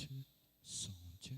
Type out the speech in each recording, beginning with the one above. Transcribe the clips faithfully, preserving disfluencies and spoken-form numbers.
Check. Sound check.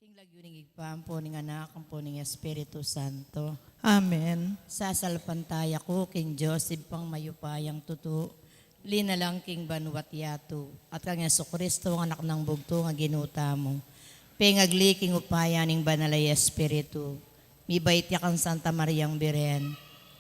King lagyu ning Ibpa, ampo ning Anak, ampo ning Espiritu Santo. Amen. Sasalpantaya ku king Dios, Ibpang mayupayang tutu, linalang king banua't yatu, at kang Jesucristo, ang Anak nang bugtung a Ginu tamu, pengagli king upaya ning Banal a Espiritu, mibait ya kang Santa Mariang Birhen,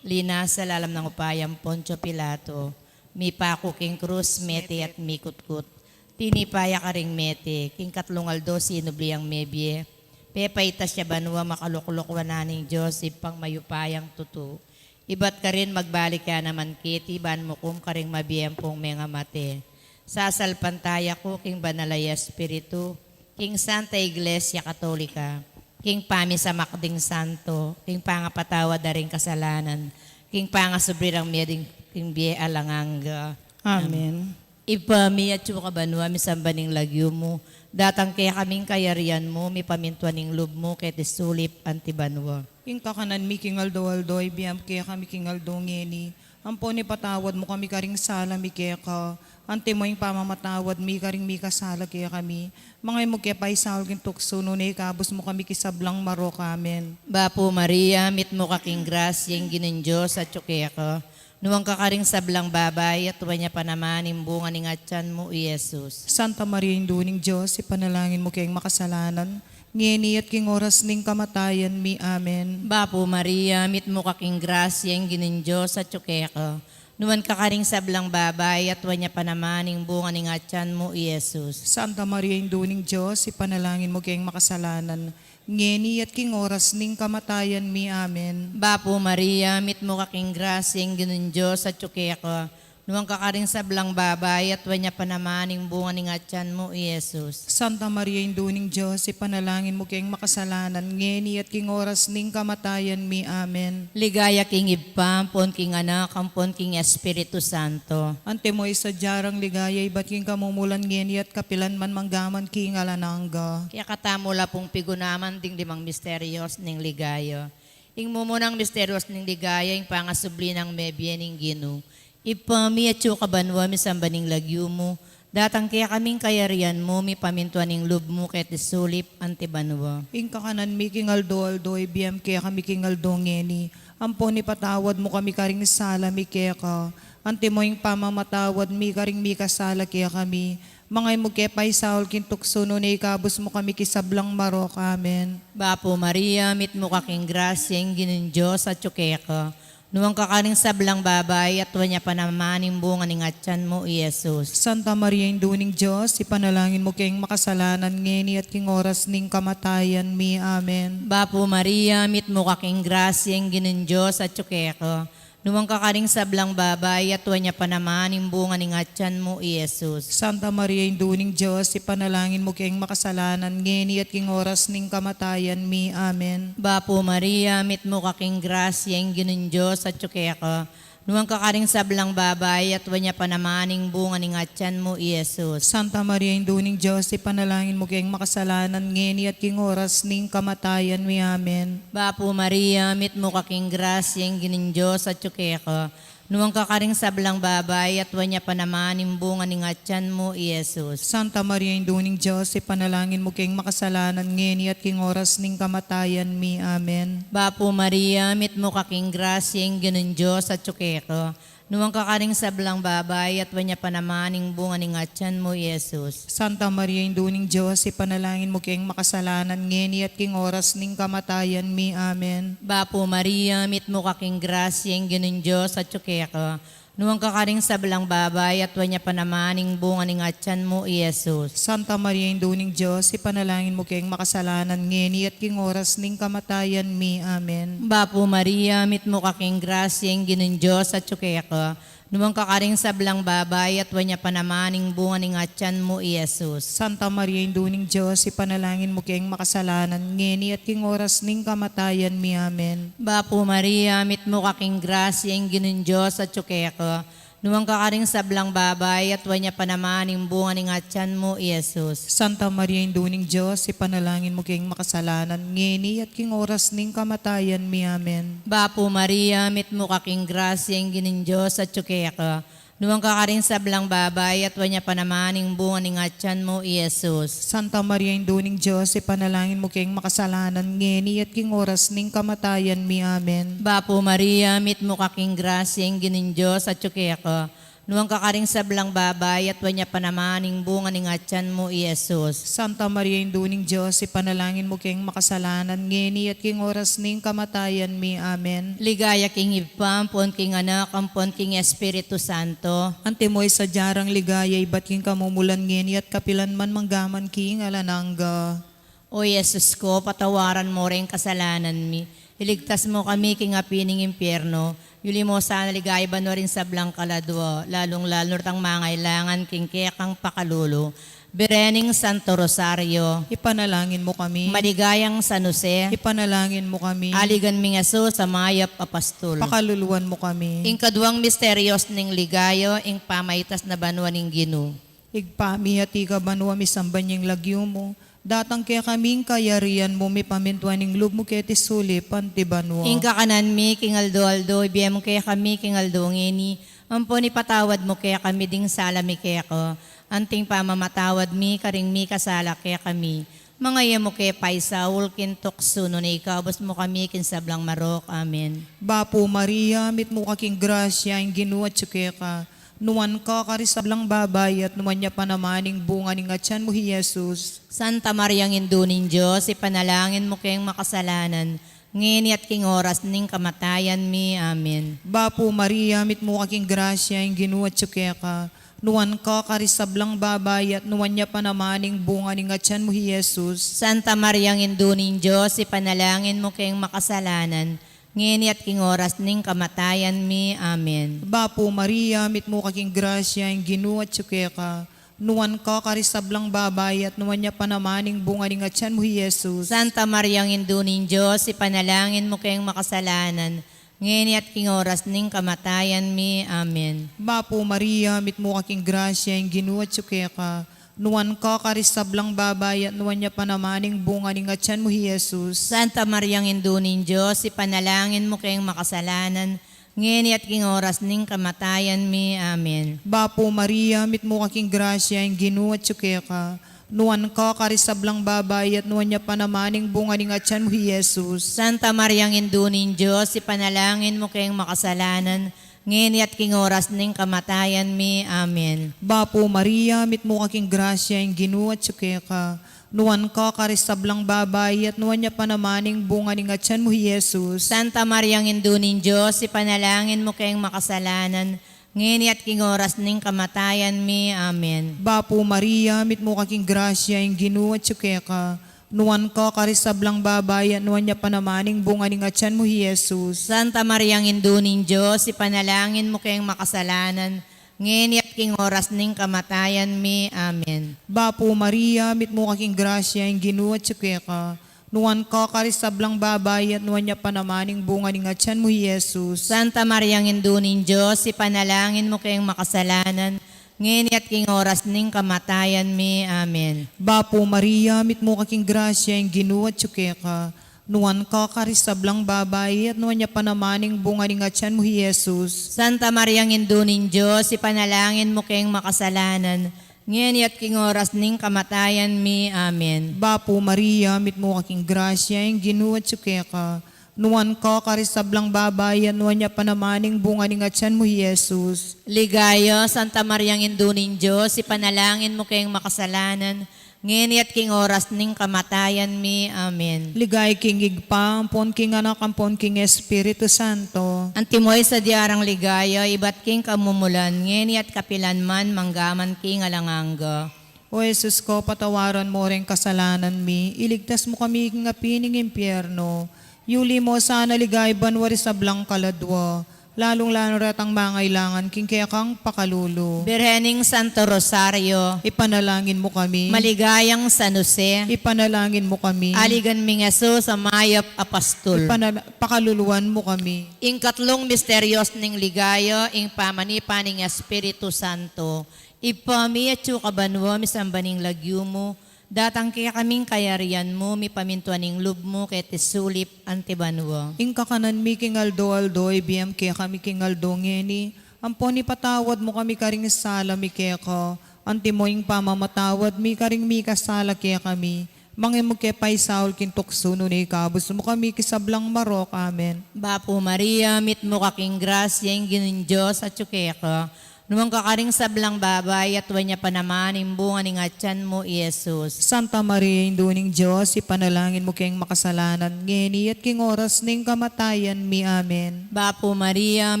linasa lalam nang upayang Poncio Pilato, mipaku king krus, mete at mikutkut. Tinipa ya karing mete, king katlung aldo sinubli yang mebie, pepaitas ya banua, makalukluk wanan ning Dios, Ibpang mayupayang tutu. Ibat karin magbalik ya naman keti, ban mukum karing mabie ampong mengamate. Sasalpantaya ku king Banal a Espiritu, king Santa Iglesia Katolika, king pamisamak ding santo, king pangapatawad da ring kasalanan, king pangasubli rang mie ding, king bie alang angga. Amen. Ibpa mi, atsu ka banua, misamban ing lagyu mu, datang kekami ing kayarian mu, mipamintuan ing lub mu, keti sulip anti banua. Ing kakanan mi king aldo-aldo, ibie mu kekami king aldo ngeni, ampon ipatawad mu kami karing sala mi keka, anti mo ing pamamatawad mi karing mikasala kekami, manga e mu ke paisaul king tuksu, nune ikabus mu kami king sablang marok. Amen. Bapu Maria, mitmu ka king grasya, ing Ginung Dios atsu keka. Nuan ka karing sablang babai, at nuan ya pa naman ing bunga ning atyan mu, i Jesus. Santa Maria, Indu ning Dios, ipanalangin mu keng makasalanan, ngeni at king oras ning kamatayan mi. Amen. Bapu Maria, mitmu ka king grasya, ing Ginung Dios atsu keka. Nuan ka karing sablang babai, at nuan ya pa naman ing bunga ning atyan mu, i Jesus. Santa Maria, Indu ning Dios, ipanalangin mu keng makasalanan, ngeni at king oras ning kamatayan mi. Amen. Bapu Maria, mitmu ka king grasya, ing Ginung Dios atsu keka. Nuan ka karing sablang babai, at nuan ya pa naman ing bunga ning atyan mu, i Jesus. Santa Maria, Indu ning Dios, ipanalangin mu keng makasalanan, ngeni at king oras ning kamatayan mi. Amen. Ligaya king Ibpa, ampon king Anak, ampon king Espiritu Santo. Antimo ing sadya rang ligaya ibat king kamumulan, ngeni at kapilan man, manggaman king alang angga. Kaya katamu la pung pigunaman ding limang misterios ning ligaya. Ing mumunang misterios ning ligaya, ing pangasubli nang mebie ning Ginu. Ibpa mi, atsu ka banua, misamban ing lagyu mu, datang kekami ing kayarian mu, mipamintuan ing lub mu keti sulip anti banua. Ing kakanan mi king aldo-aldo, ibie mu kekami king aldo ngeni, ampon ipatawad mu kami karing sala mi keka, antimo ing pamamatawad mi karing mikasala kekami, manga e mu ke paisaul king tuksu, nune ikabus mu kami king sablang marok. Amen. Bapu Maria, mitmu ka king grasya, ing Ginung Dios atsu keka. Nuan ka karing sablang babai, at nuan ya pa naman ing bunga ning atyan mu, i Jesus. Santa Maria, Indu ning Dios, ipanalangin mu keng makasalanan, ngeni at king oras ning kamatayan mi. Amen. Bapu Maria, mitmu ka king grasya, ing Ginung Dios atsu keka. Nuan ka karing sablang babai, at nuan ya pa naman ing bunga ning atyan mu, i Jesus. Santa Maria, Indu ning Dios, ipanalangin mu keng makasalanan, ngeni at king oras ning kamatayan mi. Amen. Bapu Maria, mitmu ka king grasya, ing Ginung Dios atsu keka. Nuan ka karing sablang babai, at nuan ya pa naman ing bunga ning atyan mu, i Jesus. Santa Maria, Indu ning Dios, ipanalangin mu keng makasalanan, ngeni at king oras ning kamatayan mi. Amen. Bapu Maria, mitmu ka king grasya, ing Ginung Dios atsu keka. Nuan ka karing sablang babai, at nuan ya pa naman ing bunga ning atyan mu, i Jesus. Santa Maria, Indu ning Dios, ipanalangin mu keng makasalanan, ngeni at king oras ning kamatayan mi. Amen. Bapu Maria, mitmu ka king grasya, ing Ginung Dios atsu keka. Nuan ka karing sablang babai, at nuan ya pa naman ing bunga ning atyan mu, i Jesus. Santa Maria, Indu ning Dios, ipanalangin mu keng makasalanan, ngeni at king oras ning kamatayan mi. Amen. Bapu Maria, mitmu ka king grasya, ing Ginung Dios atsu keka. Nuan ka karing sablang babai, at nuan ya pa naman ing bunga ning atyan mu, i Jesus. Santa Maria, Indu ning Dios, ipanalangin mu keng makasalanan, ngeni at king oras ning kamatayan mi. Amen. Bapu Maria, mitmu ka king grasya, ing Ginung Dios atsu keka. Nuan ka karing sablang babai, at nuan ya pa naman ing bunga ning atyan mu, i Jesus. Santa Maria, Indu ning Dios, ipanalangin mu keng makasalanan, ngeni at king oras ning kamatayan mi. Amen. Bapu Maria, mitmu ka king grasya, ing Ginung Dios atsu keka. Nuan ka karing sablang babai, at nuan ya pa naman ing bunga ning atyan mu, i Jesus. Santa Maria, Indu ning Dios, ipanalangin mu keng makasalanan, ngeni at king oras ning kamatayan mi. Amen. Bapu Maria, mitmu ka king grasya, ing Ginung Dios atsu keka. Nuan ka karing sablang babai, at nuan ya pa naman ing bunga ning atyan mu, i Jesus. Santa Maria, Indu ning Dios, ipanalangin mu keng makasalanan, ngeni at king oras ning kamatayan mi. Amen. Bapu Maria, mitmu ka king grasya, ing Ginung Dios atsu keka. Nuan ka karing sablang babai, at nuan ya pa naman ing bunga ning atyan mu, i Jesus. Santa Maria, Indu ning Dios, ipanalangin mu keng makasalanan, ngeni at king oras ning kamatayan mi. Amen. Ligaya king Ibpa, ampon king Anak, ampon king Espiritu Santo. Antimo ing sadya rang ligaya ibat king kamumulan, ngeni at kapilan man, manggaman king alang angga. O Jesus ko, patawaran mo ring kasalanan mi, iligtas mo kami king api ning impyerno, yuli mo sana king ligaya banua ring sablang kaladua, lalung-lalu na retang mangailangan king kekang pakalulu. Birhen ning Santo Rosario, ipanalangin mo kami. Maligayang San Jose, ipanalangin mo kami. Aligan ming Jesus a mayap a pastul, pakaluluan mo kami. Ing kaduang misterios ning ligaya, ing pamaitas na banua ning Ginu. Ibpa mi, atiu ka banua, misamban ya ing lagyu mu, datang kekami ing kayarian mu, mipamintuan ing lub mu keti sulip anti banua. Ing kakanan mi king aldo-aldo, ibie mu kekami king aldo ngeni, ampon ipatawad mu kekami ding sala mi keka, anting pamamatawad mi karing mikasala kekami. Manga e mu ke paisaul king tuksu, nune ikabus mu kami king sablang marok. Amen. Bapu Maria, mitmu ka king grasya, ing Ginu atsu keka. Nuan ka karing sablang babai, at nuan ya pa naman ing bunga ning atyan mu, i Jesus. Santa Maria, Indu ning Dios, ipanalangin mu keng makasalanan, ngeni at king oras ning kamatayan mi. Amen. Bapu Maria, mitmu ka king grasya, ing Ginu atsu keka. Nuan ka karing sablang babai, at nuan ya pa naman ing bunga ning atyan mu, i Jesus. Santa Maria, Indu ning Dios, ipanalangin mu keng makasalanan, ngeni at king oras ning kamatayan mi. Amen. Bapu Maria, mitmu ka king grasya, ing Ginu atyu keka. Nuan ka karing sablang babai, at nuan ya pa naman ing bunga ning atyan mu, i Jesus. Santa Maria, Indu ning Dios, ipanalangin mu keng makasalanan, ngeni at king oras ning kamatayan mi. Amen. Bapu Maria, mitmu ka king grasya, ing Ginu atyu keka. Nuan ka karing sablang babai, at nuan ya pa naman ing bunga ning atyan mu, i Jesus. Santa Maria, Indu ning Dios, ipanalangin mu keng makasalanan, ngeni at king oras ning kamatayan mi. Amen. Bapu Maria, mitmu ka king grasya, ing Ginu atyu keka. Nuan ka karing sablang babai, at nuan ya pa naman ing bunga ning atyan mu, i Jesus. Santa Maria, Indu ning Dios, ipanalangin mu keng makasalanan, ngeni at king oras ning kamatayan mi. Amen. Bapu Maria, mitmu ka king grasya, ing Ginu atyu keka. Nuan ka karing sablang babai, at nuan ya pa naman ing bunga ning atyan mu, i Jesus. Santa Maria, Indu ning Dios, ipanalangin mu keng makasalanan, ngeni at king oras ning kamatayan mi. Amen. Bapu Maria, mitmu ka king grasya, ing Ginu atyu keka. Nuan ka karing sablang babai, at nuan ya pa naman ing bunga ning atyan mu, i Jesus. Santa Maria, Indu ning Dios, ipanalangin mu keng makasalanan, ngeni at king oras ning kamatayan mi. Amen. Bapu Maria, mitmu ka king grasya, ing Ginu atyu keka. Nuan ka karing sablang babai, at nuan ya pa naman ing bunga ning atyan mu, i Jesus. Santa Maria, Indu ning Dios, ipanalangin mu keng makasalanan, ngeni at king oras ning kamatayan mi. Amen. Bapu Maria, mitmu ka king grasya, ing Ginu atyu keka. Nuan ka karing sablang babai, at nuan ya pa naman ing bunga ning atyan mu, i Jesus. Santa Maria, Indu ning Dios, ipanalangin mu keng makasalanan, ngeni at king oras ning kamatayan mi. Amen. Bapu Maria, mitmu ka king grasya, ing Ginu atyu keka. Nuan ka karing sablang babai, at nuan ya pa naman ing bunga ning atyan mu, i Jesus. Ligaya, Santa Maria, Indu ning Dios, ipanalangin mu keng makasalanan, ngeni at king oras ning kamatayan mi. Amen. Ligaya king Ibpa, ampon king Anak, ampon king Espiritu Santo. Antimo ing sadya rang ligaya, ibat king kamumulan, ngeni at kapilan man, mangga man king alang angga. O Jesus ko, patawaran mu ring kasalanan mi, iligtas mu kami king api ning impyerno, yuli mu sana ligaya ing banua ring sablang kaladua, lalung-lalu na retang mangailangan king kekang pakalulu. Birhen ning Santo Rosario, ipanalangin mu kami. Maligayang San Jose, ipanalangin mu kami. Aligan ming Jesus a mayap a pastul, ipanala-, pakaluluan mu kami. Ing katlung misteryos ning ligaya, ing pamanipa ning Espiritu Santo. Ibpa mi, atsu ka banua, misamban ing lagyu mu, datang kekami ing kayarian mu, mipamintuan ing lub mu keti sulip anti banua. Ing kakanan mi king aldo-aldo ibie mu kekami king aldo ngeni, ampon ipatawad mu kami karing sala mi keka, antimo ing pamamatawad mi karing mikasala kekami. Manga e mu ke paisaul king tuksu, nune ikabus mu kami king sablang marok. Amen. Bapu Maria, mitmu ka king grasya, ing Ginung Dios atsu keka. Nuan ka karing sablang babai, at nuan ya pa naman ing bunga ning atyan mu, i Jesus. Santa Maria, Indu ning Dios, ipanalangin mu keng makasalanan, ngeni at king oras ning kamatayan mi. Amen. Bapu Maria,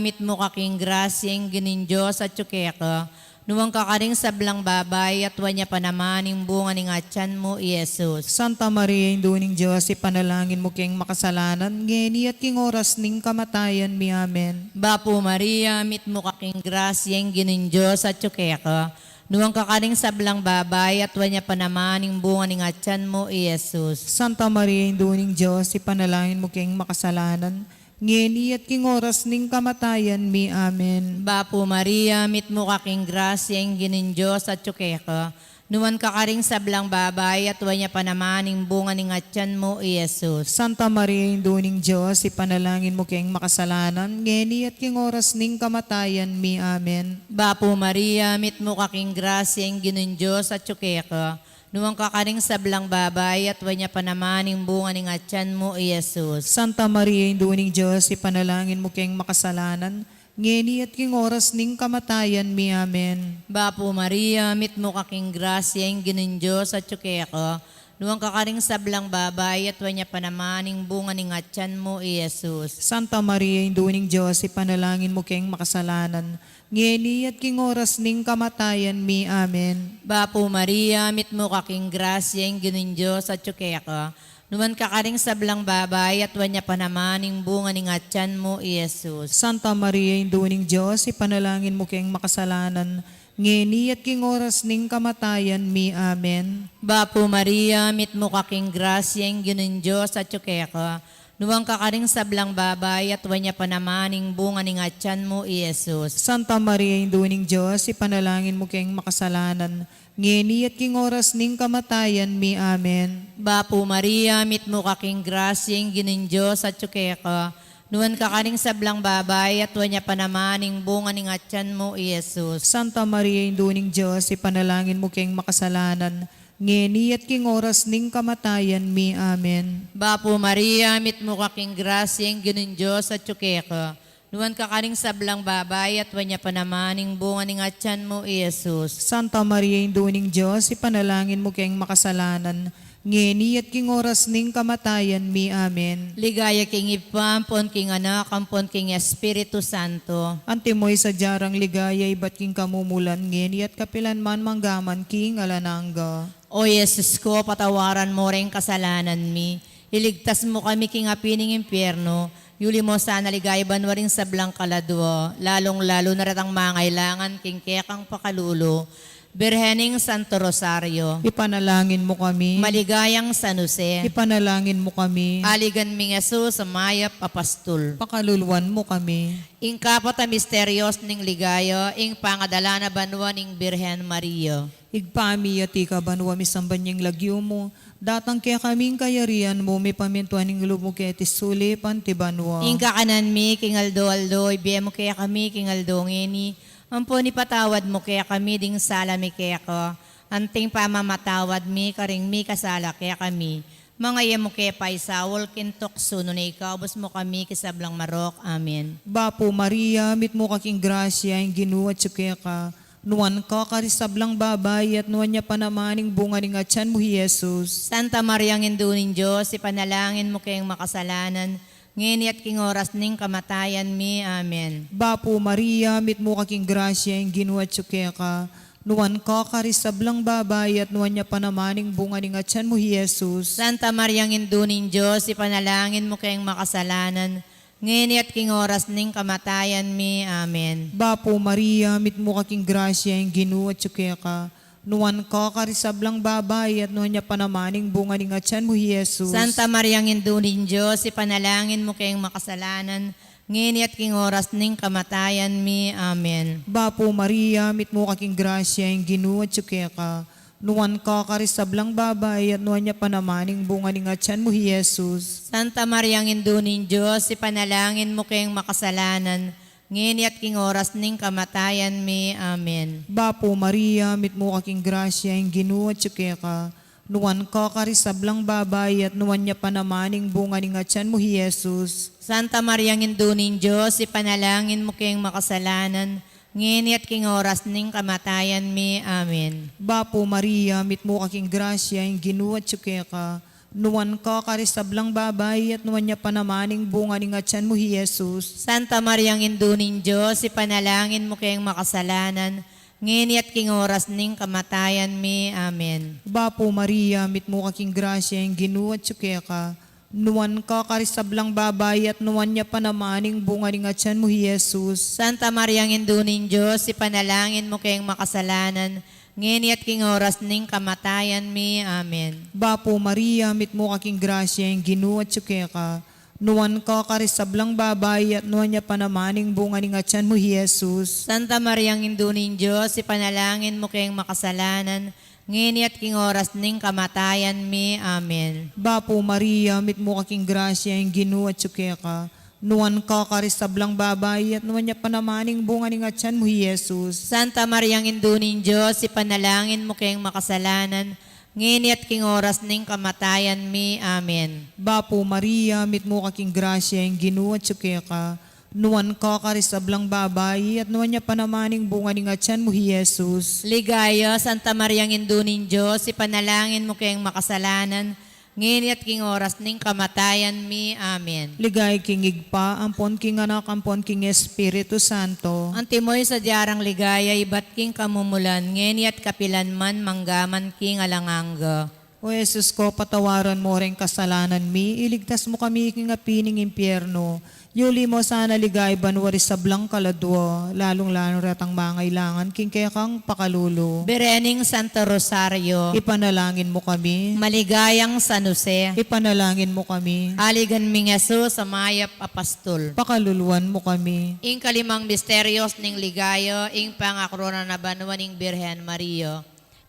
mitmu ka king grasya, ing Ginung Dios atsu keka. Nuan ka karing sablang babai, at nuan ya pa naman ing bunga ning atyan mu, i Jesus. Santa Maria, Indu ning Dios, ipanalangin mu keng makasalanan, ngeni at king oras ning kamatayan mi. Amen. Bapu Maria, mitmu ka king grasya, ing Ginung Dios atsu keka. Nuan ka karing sablang babai, at nuan ya pa naman ing bunga ning atyan mu, i Jesus. Santa Maria, Indu ning Dios, ipanalangin mu keng makasalanan, ngeni at king oras ning kamatayan mi. Amen. Bapu Maria, mitmu ka king grasya, ing Ginung Dios atsu keka. Nuan ka karing sablang babai, at nuan ya pa naman ing bunga ning atyan mu, i Jesus. Santa Maria, Indu ning Dios, ipanalangin mu keng makasalanan, ngeni at king oras ning kamatayan mi. Amen. Bapu Maria, mitmu ka king grasya, ing Ginung Dios atsu keka. Nuan ka karing sablang babai, at nuan ya pa naman ing bunga ning atyan mu, i Jesus. Santa Maria, Indu ning Dios, ipanalangin mu keng makasalanan, ngeni at king oras ning kamatayan mi. Amen. Bapu Maria, mitmu ka king grasya, ing Ginung Dios atsu keka. Nuan ka karing sablang babai, at nuan ya pa naman ing bunga ning atyan mu, i Jesus. Santa Maria, Indu ning Dios, ipanalangin mu keng makasalanan, ngeni at king oras ning kamatayan mi. Amen. Bapu Maria, mitmu ka king grasya, ing Ginung Dios atsu keka. Nuan ka karing sablang babai, at nuan ya pa naman ing bunga ning atyan mu, i Jesus. Santa Maria, Indu ning Dios, ipanalangin mu keng makasalanan, ngeni at king oras ning kamatayan mi. Amen. Bapu Maria, mitmu ka king grasya, ing Ginung Dios atyu keka. Nuan ka karing sablang babai, at nuan ya pa naman ing bunga ning atyan mu, i Jesus. Santa Maria, Indu ning Dios, ipanalangin mu keng makasalanan, ngeni at king oras ning kamatayan mi. Amen. Bapu Maria, mitmu ka king grasya, ing Ginung Dios atyu keka. Nuan ka karing sablang babai, at nuan ya pa naman ing bunga ning atyan mu, i Jesus. Santa Maria, Indu ning Dios, ipanalangin mu keng makasalanan, ngeni at king oras ning kamatayan mi. Amen. Bapu Maria, mitmu ka king grasya, ing Ginung Dios atyu keka. Nuan ka karing sablang babai, at nuan ya pa naman ing bunga ning atyan mu, i Jesus. Santa Maria, Indu ning Dios, ipanalangin mu keng makasalanan, ngeni at king oras ning kamatayan mi. Amen. Ligaya king Ibpa, ampon king Anak, ampon king Espiritu Santo. Antimo ing sadyang ligaya ibat king kamumulan, ngeni at kapilan man, manggaman king alang angga. O Jesus ku, patawaran mu ring kasalanan mi, iligtas mu kami king api ning impyerno, yuli mu sana king ligaya banua ring sablang kaladua, lalung-lalu na retang mangailangan king kekang pakalulu. Birhen ning Santo Rosario, ipanalangin mu kami. Maligayang San Jose, ipanalangin mu kami. Aligan ming Jesus a mayap a pastul, pakaluluan mu kami. Ing kapat a misteryos ning ligaya, ing pangadala na banua ning Birhen Maria. Ibpa mi, atiu ka banua, misamban ya ing lagyu mu, datang kekami ing kayarian mu, mipamintuan ing lub mu keti sulip anti banua. Ing kakanan mi king aldo-aldo, ibie mu kekami king aldo ngeni, ampon ipatawad mu kekami ding sala mi keka, anti ing pamamatawad mi karing mikasala kekami. Manga e mu ke paisaul king tuksu, nune ikabus mu kami king sablang marok. Amen. Bapu Maria, mitmu ka king grasya, ing Ginu atyu keka. Nuan ka karing sablang babai, at nuan ya pa naman ing bunga ning atyan mu, i Jesus. Santa Maria, Indu ning Dios, ipanalangin mu keng makasalanan, ngeni at king oras ning kamatayan mi. Amen. Bapu Maria, mitmu ka king grasya, ing Ginu atyu keka. Nuan ka karing sablang babai, at nuan ya pa naman ing bunga ning atyan mu, i Jesus. Santa Maria, Indu ning Dios, ipanalangin mu keng makasalanan, ngeni at king oras ning kamatayan mi. Amen. Bapu Maria, mitmu ka king grasya, ing Ginu atyu keka. Nuan ka karing sablang babai, at nuan ya pa naman ing bunga ning atyan mu, i Jesus. Santa Maria, Indu ning Dios, ipanalangin mu keng makasalanan, ngeni at king oras ning kamatayan mi. Amen. Bapu Maria, mitmu ka king grasya, ing Ginu atyu keka. Nuan ka karing sablang babai, at nuan ya pa naman ing bunga ning atyan mu, i Jesus. Santa Maria, Indu ning Dios, ipanalangin mu keng makasalanan, ngeni at king oras ning kamatayan mi. Amen. Bapu Maria, mitmu ka king grasya, ing Ginu atyu keka. Nuan ka karing sablang babai, at nuan ya pa naman ing bunga ning atyan mu, i Jesus. Santa Maria, Indu ning Dios, ipanalangin mu keng makasalanan, ngeni at king oras ning kamatayan mi. Amen. Bapu Maria, mitmu ka king grasya, ing Ginu atyu keka. Nuan ka karing sablang babai, at nuan ya pa naman ing bunga ning atyan mu, i Jesus. Santa Maria, Indu ning Dios, ipanalangin mu keng makasalanan, ngeni at king oras ning kamatayan mi. Amen. Bapu Maria, mitmu ka king grasya, ing Ginu atyu keka. Nuan ka karing sablang babai, at nuan ya pa naman ing bunga ning atyan mu, i Jesus. Santa Maria, Indu ning Dios, ipanalangin mu keng makasalanan, ngeni at king oras ning kamatayan mi. Amen. Bapu Maria, mitmu ka king grasya, ing Ginu atyu keka. Nuan ka karing sablang babai, at nuan ya pa naman ing bunga ning atyan mu, i Jesus. Santa Maria, Indu ning Dios, ipanalangin mu keng makasalanan, ngeni at king oras ning kamatayan mi. Amen. Bapu Maria, mitmu ka king grasya, ing Ginu atyu keka. Nuan ka karing sablang babai, at nuan ya pa naman ing bunga ning atyan mu, i Jesus. Santa Maria, Indu ning Dios, ipanalangin mu keng makasalanan, ngeni at king oras ning kamatayan mi. Amen. Bapu Maria, mitmu ka king grasya, ing Ginu atyu keka. Nuan ka karing sablang babai, at nuan ya pa naman ing bunga ning atyan mu, i Jesus. Ligaya, Santa Maria, Indu ning Dios, ipanalangin mu keng makasalanan, ngeni at king oras ning kamatayan mi. Amen. Ligaya king Ibpa, ampon king Anak, ampon king Espiritu Santo. Antimo ing sadyang ligaya ibat king kamumulan, ngeni at kapilan man, manggaman king alang angga. O Jesus ko, patawaran mo ring kasalanan mi, iligtas mo kami king api ning impyerno, yuli mo sana ligaya banua ring sablang kaladua, lalung-lalu retang mangailangan king kekang pakalulu. Birhen ning Santo Rosario. Ipanalangin mo kami. Maligayang San Jose. Ipanalangin mo kami. Aligan ming Jesus a mayap a pastul. Pakaluluan mo kami. Ing kalimang misterios ning ligaya, ing pangakorona na banua ning Birhen Maria.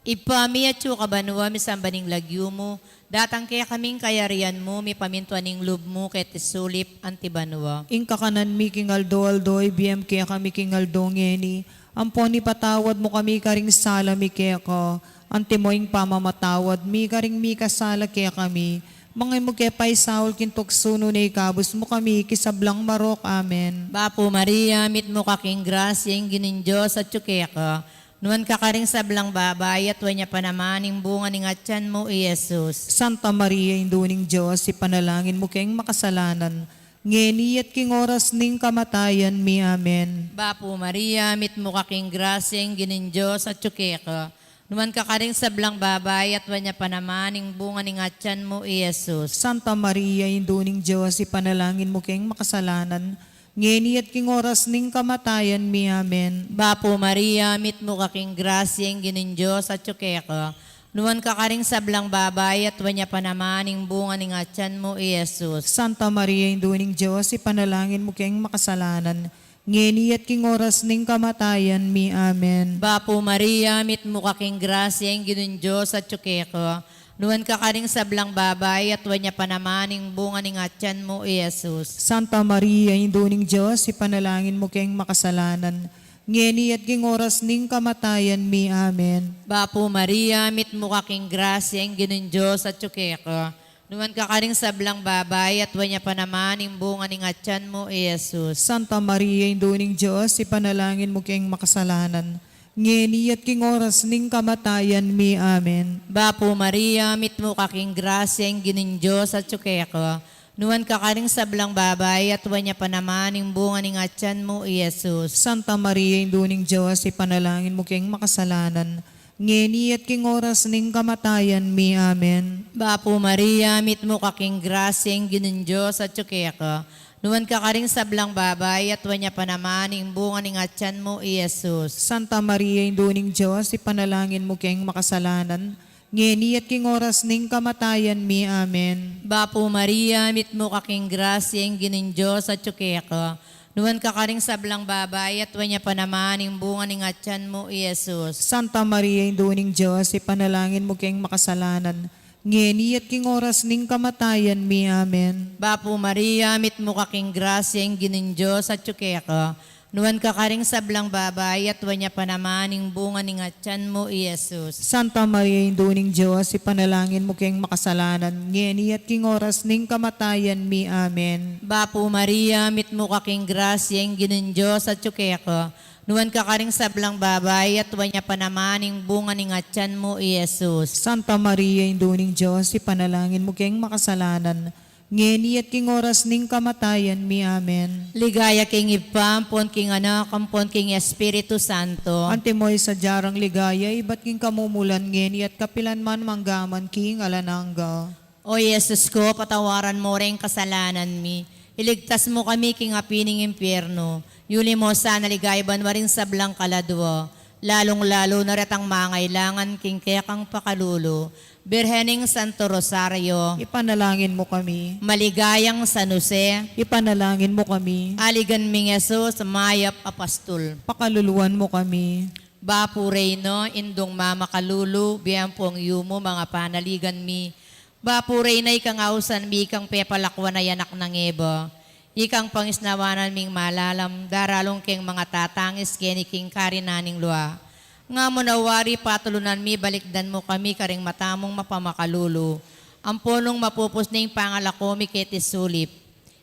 Ibpa mi, atsu ka banua, misamban ing lagyu mu, datang kekami ing kayarian mu, mipamintuan ing lub mu keti sulip anti banua. Ing kakanan mi king aldo-aldo ibie mu kekami king aldo ngeni, ampon ipatawad mu kami karing sala mi keka, anti mo ing pamamatawad mi karing mikasala kekami, manga e mu ke paisaul king tuksu nune ikabus mu kami king sablang marok. Amen. Bapu Maria, mitmu ka king grasya, ing Ginung Dios atsu keka. Nuan ka karing sablang babai, at nuan ya pa naman ing bunga ning atian mu, i Jesus. Santa Maria, Indu ning Dios, ipanalangin mu keng makasalanan, ngeni at king oras ning kamatayan mi. Amen. Bapu Maria, mitmu ka king grasya, ing Ginung Dios atsu keka. Nuan ka karing sablang babai, at nuan ya pa naman ing bunga ning atian mu, i Jesus. Santa Maria, Indu ning Dios, ipanalangin mu keng makasalanan, ngeni at king oras ning kamatayan mi. Amen. Bapu Maria, mitmu ka king grasya, ing Ginung Dios atsu keka. Nuan ka karing sablang babai, at nuan ya pa naman ing bunga ning atian mu, i Jesus. Santa Maria, Indu ning Dios, ipanalangin mu keng makasalanan, ngeni at king oras ning kamatayan mi. Amen. Bapu Maria, mitmu ka king grasya, ing Ginung Dios atsu keka. Nuan ka karing sablang babai, at nuan ya pa naman ing bunga ning atian mu, i Jesus. Santa Maria, Indu ning Dios, ipanalangin mu keng makasalanan, ngeni at king oras ning kamatayan mi. Amen. Bapu Maria, mitmu ka king grasya, ing Ginung Dios atsu keka. Nuan ka karing sablang babai, at nuan ya pa naman ing bunga ning atian mu, i Jesus. Santa Maria, Indu ning Dios, ipanalangin mu keng makasalanan, ngeni at king oras ning kamatayan mi. Amen. Bapu Maria, mitmu ka king grasya, ing Ginung Dios atsu keka. Nuan ka karing sablang babai, at nuan ya pa naman ing bunga ning atian mu, i Jesus. Santa Maria, Indu ning Dios, ipanalangin mu keng makasalanan, ngeni at king oras ning kamatayan mi. Amen. Bapu Maria, mitmu ka king grasya, ing Ginung Dios atsu keka. Nuan ka karing sablang babai, at nuan ya pa naman ing bunga ning atian mu, i Jesus. Santa Maria, Indu ning Dios, ipanalangin mu keng makasalanan, ngeni at king oras ning kamatayan mi. Amen. Bapu Maria, mitmu ka king grasya, ing Ginung Dios atsu keka. Nuan ka karing sablang babai, at nuan ya pa naman ing bunga ning atian mu, i Jesus. Santa Maria, Indu ning Dios, ipanalangin mu keng makasalanan, ngeni at king oras ning kamatayan mi. Amen. Bapu Maria, mitmu ka king grasya, ing Ginung Dios atsu keka. Nuan ka karing sablang babai, at nuan ya pa naman ing bunga ning atian mu, i Jesus. Santa Maria, Indu ning Dios, ipanalangin mu keng makasalanan, ngeni at king oras ning kamatayan mi. Amen. Bapu Maria, mitmu ka king grasya, ing Ginung Dios atsu keka. Nuan ka karing sablang babai, at nuan ya pa naman ing bunga ning atian mu, i Jesus. Santa Maria, Indu ning Dios, ipanalangin mu keng makasalanan, ngeni at king oras ning kamatayan mi. Amen. Ligaya king Ibpa, ampon king Anak, ampon king Espiritu Santo. Antimo ing sadya rang ligaya, ibat king kamumulan, ngeni at kapilan man, mangga man king alang angga. O Jesus ko, patawaran mo ring kasalanan mi, iligtas mo kami king api ning impyerno, yuli mo sana ligaya banua ring sablang kaladua, lalung-lalu na retang mangailangan king kekang pakalulu. Birhen ning Santo Rosario. Ipanalangin mo kami. Maligayang San Jose. Ipanalangin mo kami. Aligan ming Jesus, mayap a pastul. Pakaluluan mo kami. Bapu Reyna, Indung mamakalulu, bie ampong yumu, manga panaligan mi. Bapu Reyna, ikang ausan mi, ikang pepalakuan a anak nang Eva. Ikang pangisnawanan ming malalam, daralung keng manga tatangis keni king karinan ning lua. Nga mu na wari patulunan mi, balikdan mu kami karing mata mung mapamakalulu. Ampo nung mapupus ne ing pangalako mi keti sulip,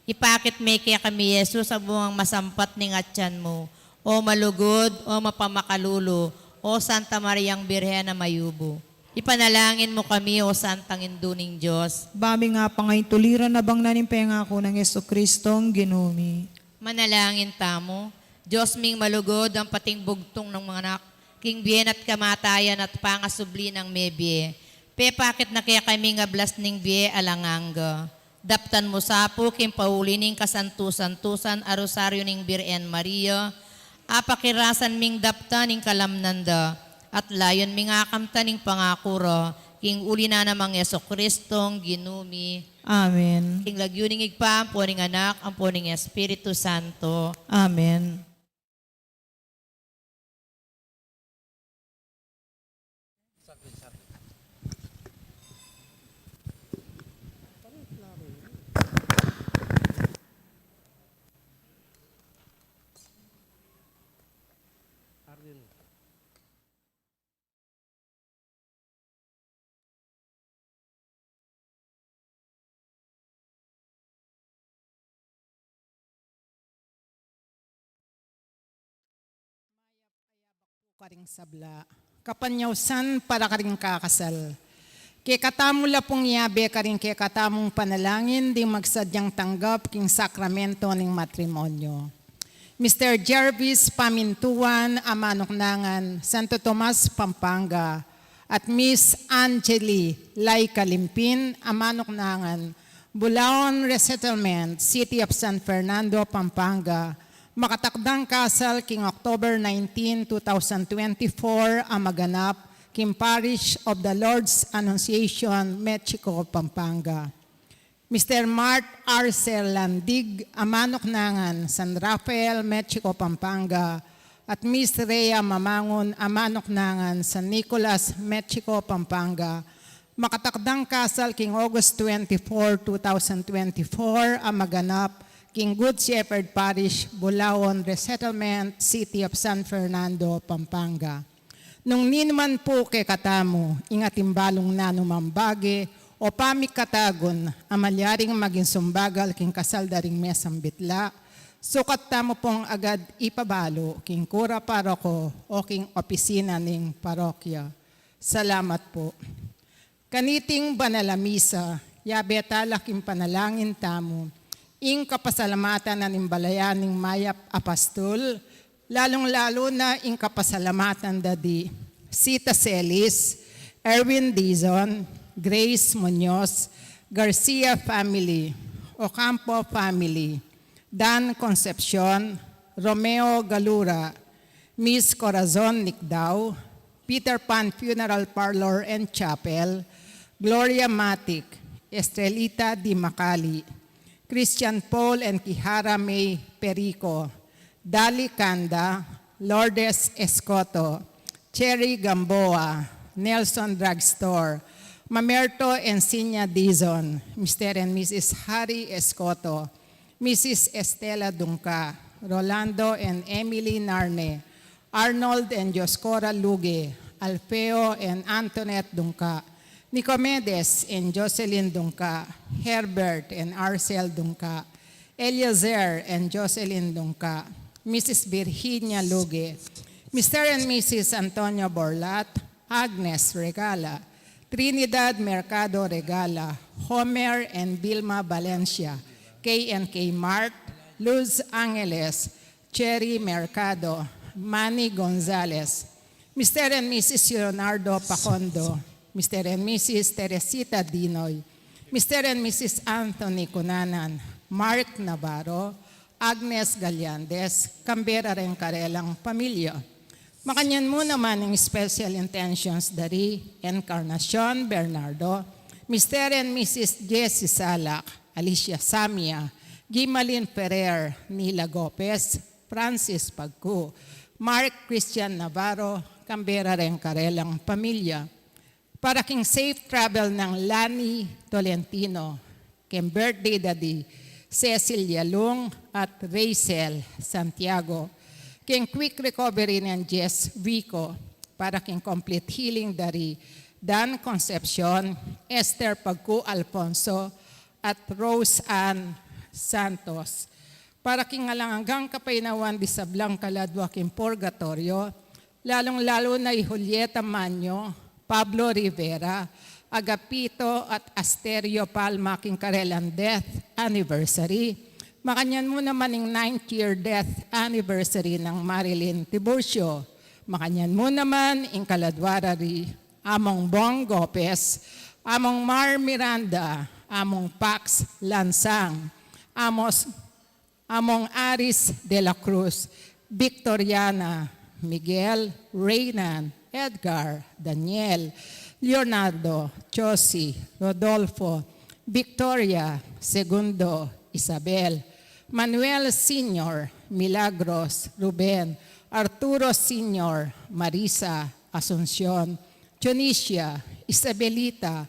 ipakit me kekami i Jesus a bungang masampat ning atian mu. O malugud, o mapamakalulu, o Santa Mariang Birhen a mayumu. Ipanalangin mu kami, o Santang Indu ning Dios. Ba ming apangaintuliran a bangnan ing pengaku nang Jesucristong Ginu mi. Manalangin tamu. Dios ming malugud, ampon ing bugtung nang anak, king bie na at kamatayan at pangasubli nang mebie, Pepakit na kekami ing ablas ning bie alang angga. Daptan mu sa pu king pauli ning kasantu-santusan a Rosario ning Birhen Maria, apakirasan ming daptan ing kalamnan da, at layun ming akamtan ing pangaku ra, king uli na namang Jesucristong Ginu mi. Amen. King lagyu ning Ibpa, ampo ning Anak, ampo ning Espiritu Santo. Amen. Karing sabla, kapanyausan para karing kakasal. Kekatamu la pung yabe karing kekatamung panalangin ding magsadyang tanggap king sakramento ning matrimonyo. Mister Jervis Pamintuan, a manuknangan, Santo Tomas, Pampanga, at Miss Angeli Laika Limpin, a manuknangan, Bulaon Resettlement, City of San Fernando, Pampanga, makatakdang kasal king October nineteen, two thousand twenty-four, a maganap king Parish of the Lord's Annunciation, Mexico, Pampanga. Mister Mart Arcel Landig, a manuknangan, San Rafael, Mexico, Pampanga, at Miss Rhea Mamangun, a manuknangan, San Nicolas, Mexico, Pampanga, makatakdang kasal king August twenty-four, two thousand twenty-four, a maganap king Good Shepherd Parish, Bulaon Resettlement, City of San Fernando, Pampanga. Nung ninu man pu kekatamu ing atimbalung nanumang bage o pamikatagun a malyaring maging sumbagal king kasal da ring mesambitla, sukat tamu pung agad ipabalu king kura paroko o king opisina ning parokya. Salamat pu. Kaniting banal a misa, yabe tala king panalangin tamu ing kapasalamatan na ning balayan ning mayap a pastul, lalung-lalu na ing kapasalamatan da di Sita Celis, Erwin Dizon, Grace Muñoz, Garcia family, Ocampo family, Dan Concepcion, Romeo Galura, Miss Corazon Nicdao, Peter Pan Funeral Parlor and Chapel, Gloria Matic, Estrelita Di Macali, Christian Paul and Kihara May Perico, Dali Canda, Lourdes Escoto, Cherry Gamboa, Nelson Drugstore, Mamerto and Sinya Dizon, Mister and Missus Harry Escoto, Missus Estela Dungca, Rolando and Emily Narne, Arnold and Dioscora Luge, Alfeo and Antoinette Dungca, Nicomedes and Jocelyn Dungca, Herbert and Arcel Dungca, Eliezer and Jocelyn Dungca, Missus Virginia Luge, Mister and Missus Antonio Borlat, Agnes Regala, Trinidad Mercado Regala, Homer and Vilma Valencia, K and K Mart, Luz Angeles, Cherry Mercado, Manny Gonzalez, Mister and Missus Leonardo Pacondo, Mister and Missus Teresita Dinoy, Mister and Missus Anthony Cunanan, Mark Navarro, Agnes Gallandes, kambe ra reng karelang pamilya. Makanyan mu naman ing special intentions da ri Encarnacion Bernardo, Mister and Missus Jessie Salak, Alicia Samia, Gimalin Ferrer, Nila Gopez, Francis Pagcu, Mark Christian Navarro, kambe ra reng karelang pamilya. Para king safe travel nang Lani Tolentino, king birthday da di Cecilia Lung at Rachel Santiago, king quick recovery nang Jess Vico, para king complete healing da ri Dan Concepcion, Esther Pagcu Alfonso, at Rose Ann Santos. Para king alang anggang kapaynawan di sablang kaladua king purgatoryo, lalung-lalu na i Julieta Manyo, Pablo Rivera, Agapito at Asterio Palma king karelang death anniversary. Makanyan mu naman ing ninth year death anniversary nang Marilyn Tiburcio. Makanyan mu naman ing kaladua ra ri Among Bong Gopez, Among Mar Miranda, Among Pax Lansang, Amos, Among Aris de la Cruz, Victoriana, Miguel, Reynan, Edgar, Daniel, Leonardo, Josie, Rodolfo, Victoria, Segundo, Isabel, Manuel Senior, Milagros, Ruben, Arturo Senior, Marisa, Asuncion, Dionisia, Isabelita,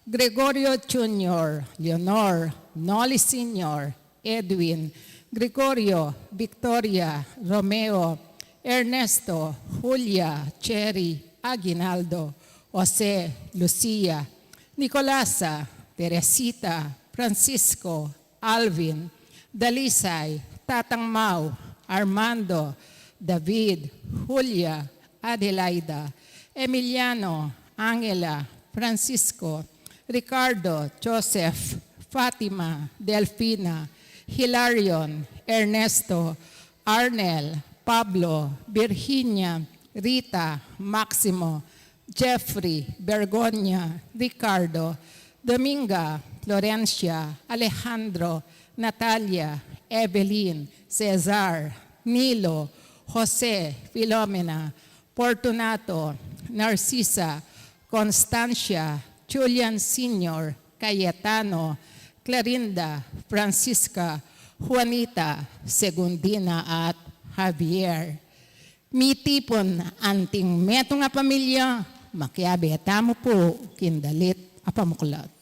Gregorio Junior, Leonor, Noli Senior, Edwin, Gregorio, Victoria, Romeo, Ernesto, Julia, Cherry, Aguinaldo, Jose, Lucia, Nicolasa, Teresita, Francisco, Alvin, Dalisay, Tatang Mau, Armando, David, Julia, Adelaida, Emiliano, Angela, Francisco, Ricardo, Joseph, Fatima, Delfina, Hilarion, Ernesto, Arnel, Pablo, Virginia, Rita, Maximo, Jeffrey, Bergonia, Ricardo, Dominga, Florencia, Alejandro, Natalia, Evelyn, Cesar, Nilo, Jose, Filomena, Fortunato, Narcisa, Constancia, Julian Senior, Cayetano, Clarinda, Francisca, Juanita, Segundina at Javier. Mitipun anting metung a pamilya, makiabe tamu pu king dalit a pamuklat.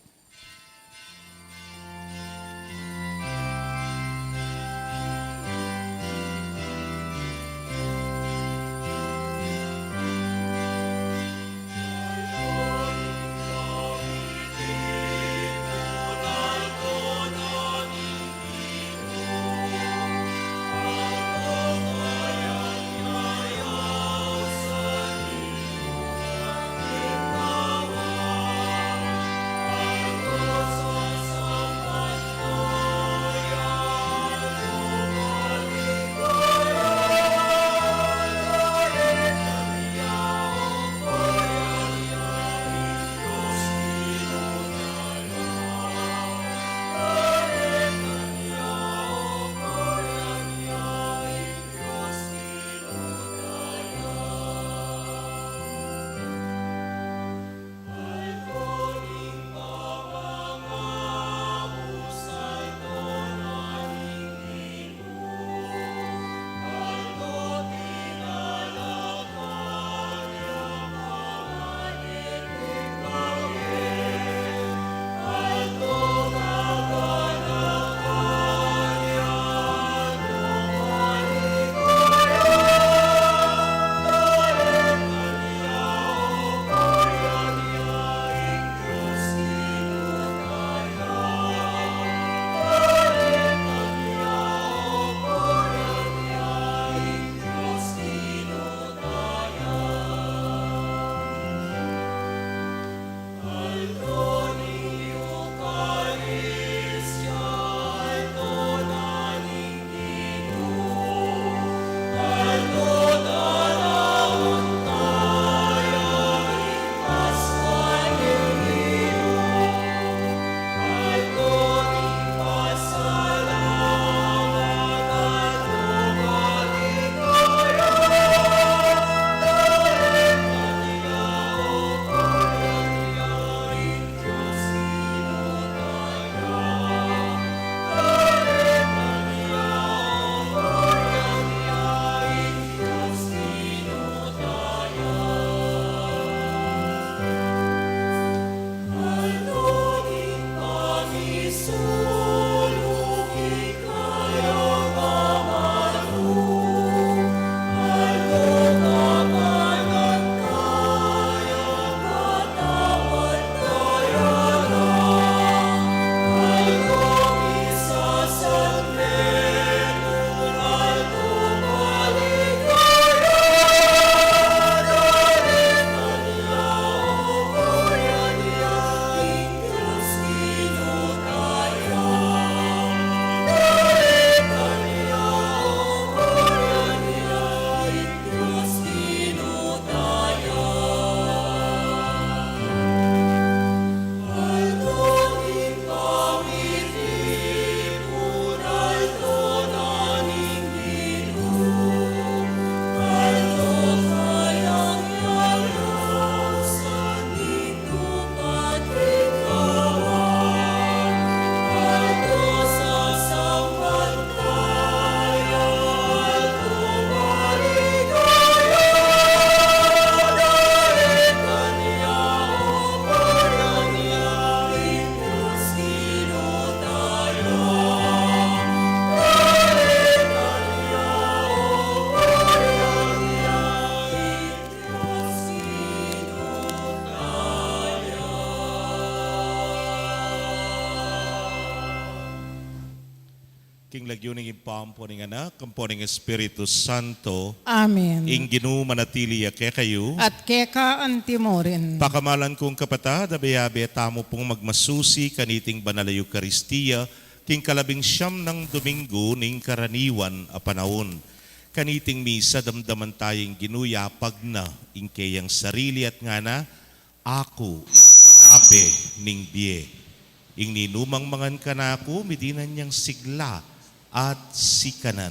King lagyu ning Ibpa, ampo ning Anak, ampo ning Espiritu Santo. Amen. Ing Ginu manatili ya kekayu. At keka antimurin. Pakamalan kung kapatad, abe-abe tamu pung magmasusi kaniting banal a Eukaristia, king kalabing siyam nang Domingo ning karaniwan a panaun. Kaniting misa, damdaman taya ing Ginu yapag na ing keyang sarili at ngana, "Aku ing tinape ning bie. Ing ninumang mangan kanaku, midinan yang sigla at sikanan."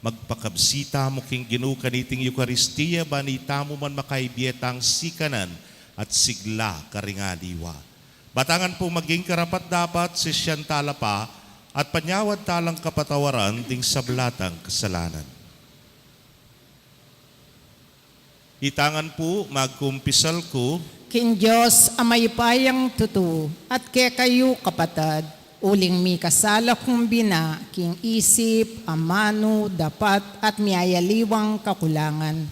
Magpakabsi tamu king Ginu kaniting Eukaristia, bani tamu man makaibie tang sikanan at sigla karing aliwa. Batangan pu maging karapat-dapat, sisian tala pa at panyawad talang kapatawaran ding sabla tang kasalanan. Itangan pu, magkumpisal ku king Dios a mayupayang tutu, at kekayu, kapatad, uling mikasala kung bina king isip, amanu, dapat, at miyayaliwang kakulangan.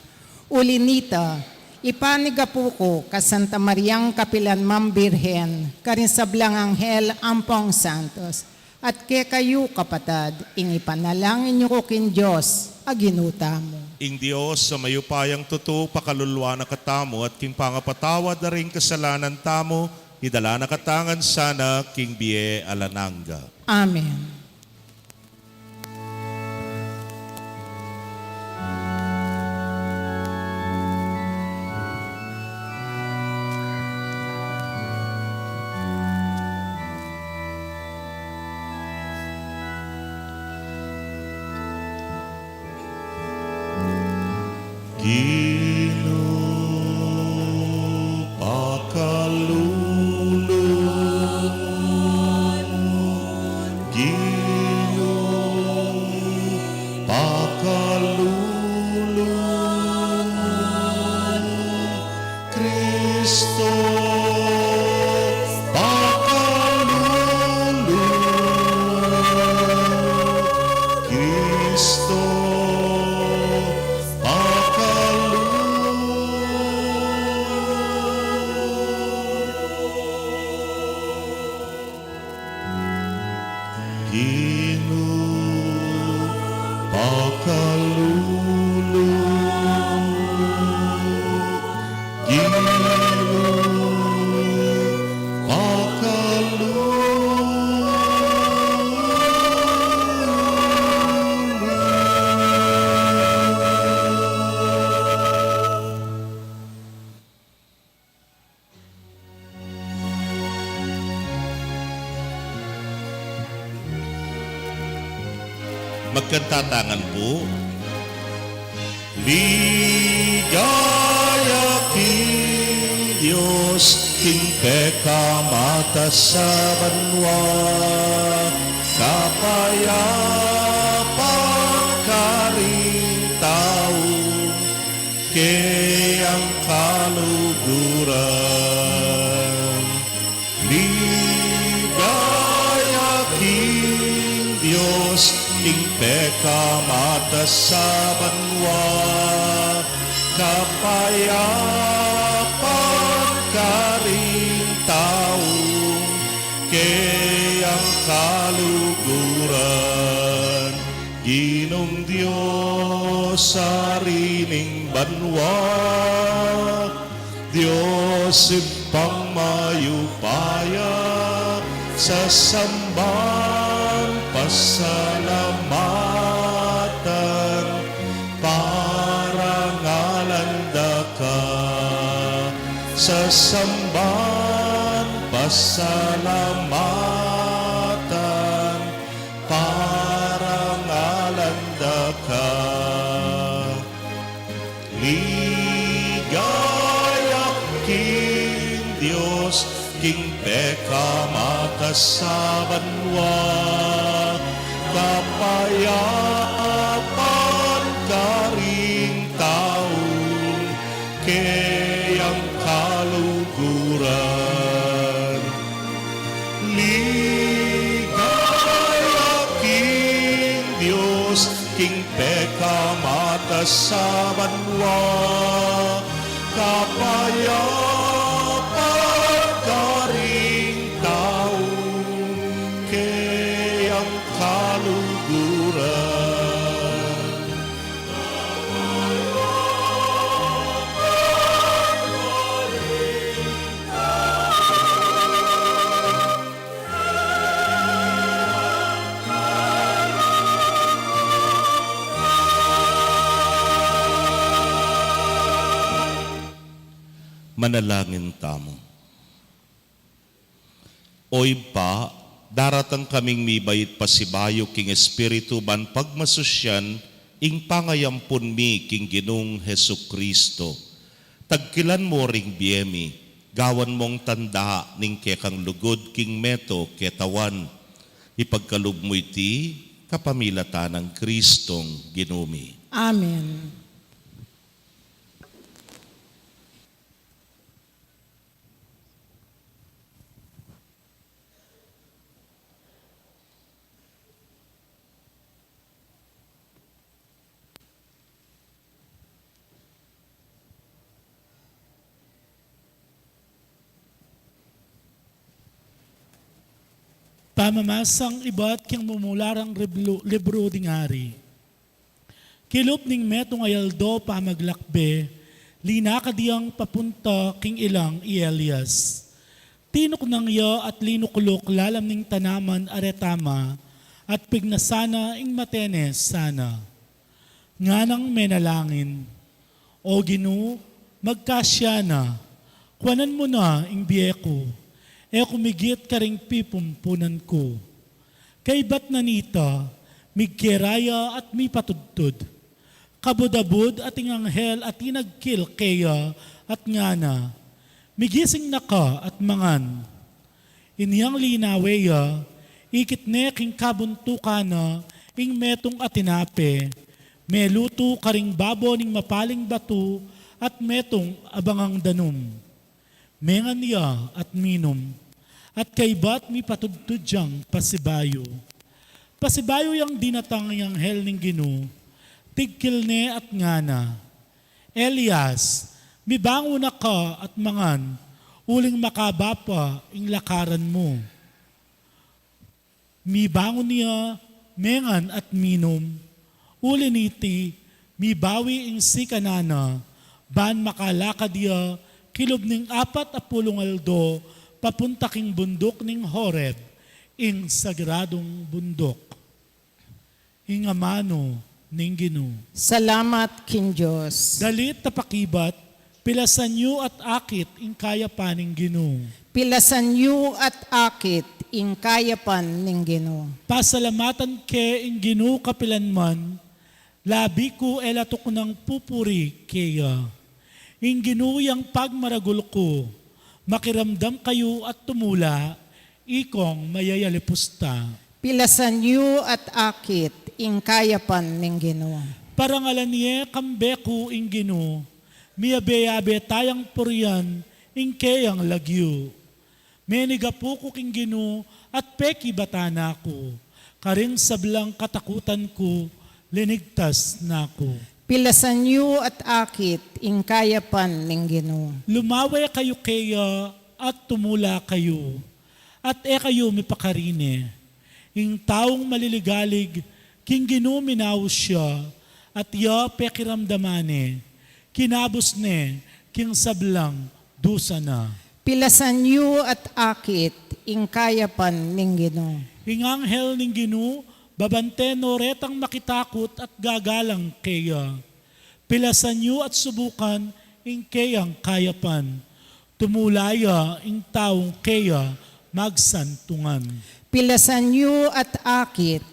Uli nita, ipanigapu ku ka Santa Mariang kapilan mang Birhen, karing sablang anghel ampong santos, at kekayu, kapatad, ing ipanalangin yu ku king Dios a Ginu tamu. Ing Dios a mayupayang tutu pakaluluan na katamu at king pangapatawad da ring kasalanan tamu, idala na katamu ngan sana king bie alang angga. Amen. Ginu, pakalulu, Ginu, pakalulu, Kristo, pakalulu, Kristo, pakalulu. Ginu, pakalulu. Ginu, pakalulu. Magkanta tangan pu. Ligaya king Dios, king pekamatas a banua, kapayapan karing tau keyang kaluguran. Ligaya king Dios, king pekamatas a banua, kapayapan karing tau keyang kaluguran. Ginung Dios, Ari ning banua, Dios Ibpang mayupaya, sasamban, pasalamatan, parangalan da ka. Sasamban, pasalamatan, parangalan da ka. Ligaya king Dios, king pekamatas a banua, kapayapan karing tau keyang kaluguran. Ligaya king Dios, king pekamatas a banua, kapayapan karing tau keyang Manalangin tamu. O Ibpa, daratang kaming mibait pasibayu king Espiritu ban pagmasusyan ing pangayampun mi king Ginung Jesucristo. Tagkilan mu ring bie mi, gawan mung tanda ning kekang lugud king metung ketawan. Ipagkalub mu iti kapamilatan nang Kristong Ginu mi. Amen. Pamamasang ibat king mumularang riblu-, libru ding ari. Kilub ning metung a aldo pamaglakbe, linakad yang papunta king ilang i Elias. Tinuknang ya at linukluk lalam ning tanaman a retama, at pignasan na ing mate ne sana. Nganang menalangin, "O Ginu, magkasya na, kuanan mu na ing bie ku, e ku migit karing pipumpunan ku." Kaybat na nita, migkera ya at mipatudtud. Kabud-abud at ing anghel a tinagkil keya at ngana, "Migising na ka at mangan." Inyang linawe ya, ikit ne king kabuntukan na ing metung a tinape, melutu karing babo ning mapaling batu at metung a bangang danum. Mengan ya at minum, at kaybat mipatudtud yang pasibayu. Pasibayu yang dinatang ing anghel ning Ginu, tigkil ne at ngana, "Elias, mibangun na ka at mangan, uling makaba pa ing lakaran mu." Mibangun ya, mengan at minum. Uli niti, mibawi ing sikanan na, ban makalakad ya kilub ning apat a pulung aldo papunta king bunduk ning Horeb, ing sagradung bunduk. Ing amanu ning Ginu. Salamat king Dios. Dalit a pakibat, pilasan yu at akit ing kayapan ning Ginu. Pilasan yu at akit ing kayapan ning Ginu. Pasalamatan ke ing Ginu kapilanman, labi ku e la tuknang pupuri keya. Ing Ginu yang pagmaragul ku, makiramdam kayu at tumula, ikong mayayalipusta. Pilasan yu at akit ing kayapan ning Ginu. Parangalan ye kambe ku ing Ginu, miyabe-yabe tayang purian ing keyang lagyu. Menigapu ku king Ginu at pekibatan na ku, karing sablang katakutan ku, linigtas na ku. Pilasan yu at akit ing kayapan ning Ginu. Lumawe kayu keya at tumula kayu, at e kayu mipakarine. Ing taung maliligalig, king Ginu minaus ya, at ya pekiramdaman ne, kinabus ne king sablang dusa na. Pilasan yu at akit ing kayapan ning Ginu. Ing anghel ning Ginu, babante no retang makitakut at gagalang keya. Pilasan yu at subukan ing keyang kayapan. Tumula ya ing taung keya magsantungan. Pilasan yu at akit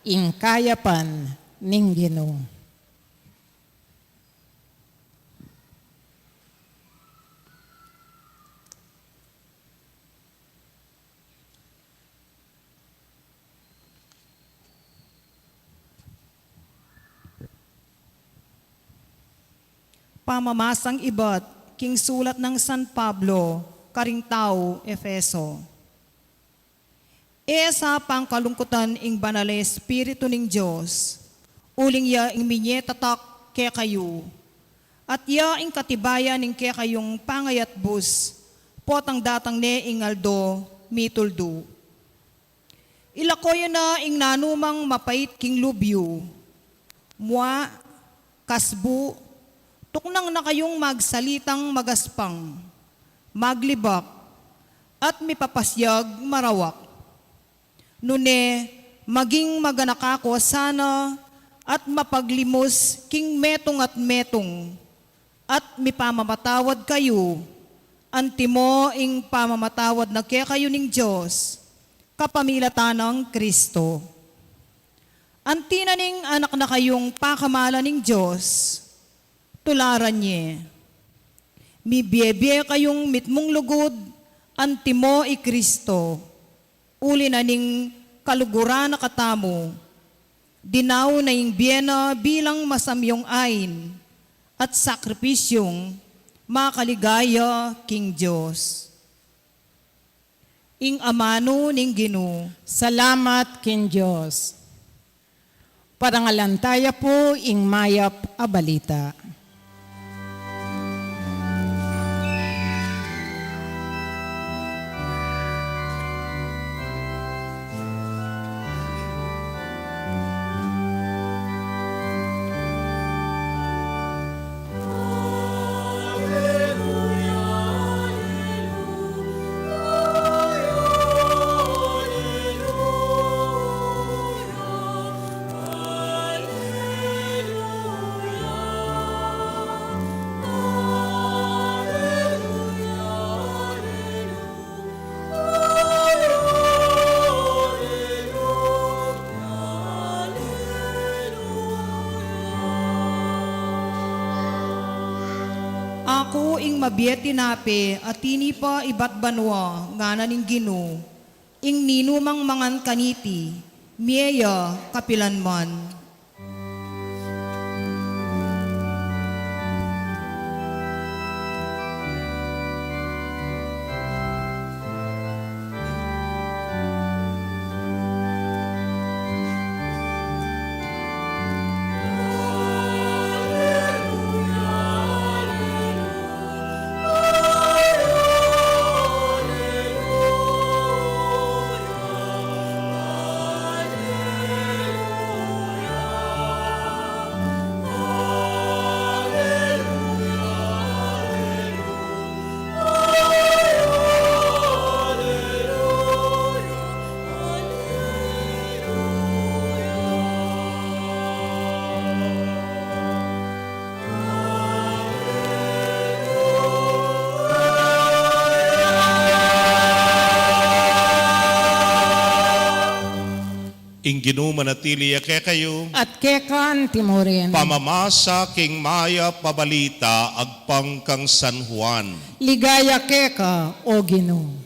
ing kayapan ning Ginu. Pamamasang ibat king sulat nang San Pablo karing tau Efeso. E sa pangkalungkutan ing Banal a Espiritu ning Dios, uling ya ing minyetatak kekayu, at ya ing katibayan ning kekayung pangayatbus, potang datang ne ing aldo mituldu. Ilako yu na ing nanumang mapait king lub yu, mua, kasbu, tuknang na kayung magsalitang magaspang, maglibak, at mipapasyag marawak. Nune, maging maganaka ko sana at mapaglimus king metung at metung, at mipamamatawad kayu, Antimo ing pamamatawad na kekayu ning Dios kapamilatan nang Kristo. Anti na ning anak na kayung pakamalan ning Dios, tularan ye. Mibie-bie kayung mitmung lugud, antimo i Kristo, uli na ning kaluguran na katamu, dinaun na ing bie na bilang masamyung ain at sakripisyung makaligaya king Dios. Ing amanu ning Ginu. Salamat king Dios. Parangalan taya pu ing mayap a balita. Aku ing mabie tinape a tinipa ibat banua, ngana ning Ginu, ing ninumang mangan kaniti, mie ya kapilan man. Ing Ginu manatili ya kekayu. At keka antimurin. Pamamasa king mayap a balita agpang kang San Juan. Ligaya keka, O Ginu.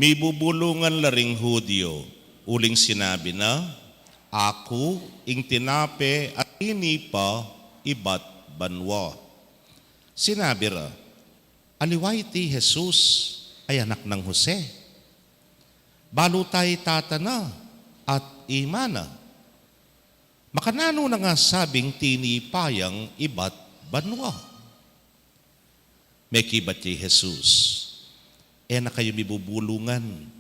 Mibubulungan la ring Judio, uling sinabi na, "Aku ing tinape a tinipa ibat banua." Sinabi ra, "Aliwa iti Jesus a anak nang Jose? Balu ta i tata na at i ima na? Makananu na nga sabing tinipa yang ibat banua?" Mekibat ya i Jesus, "E na kayu mibubulungan.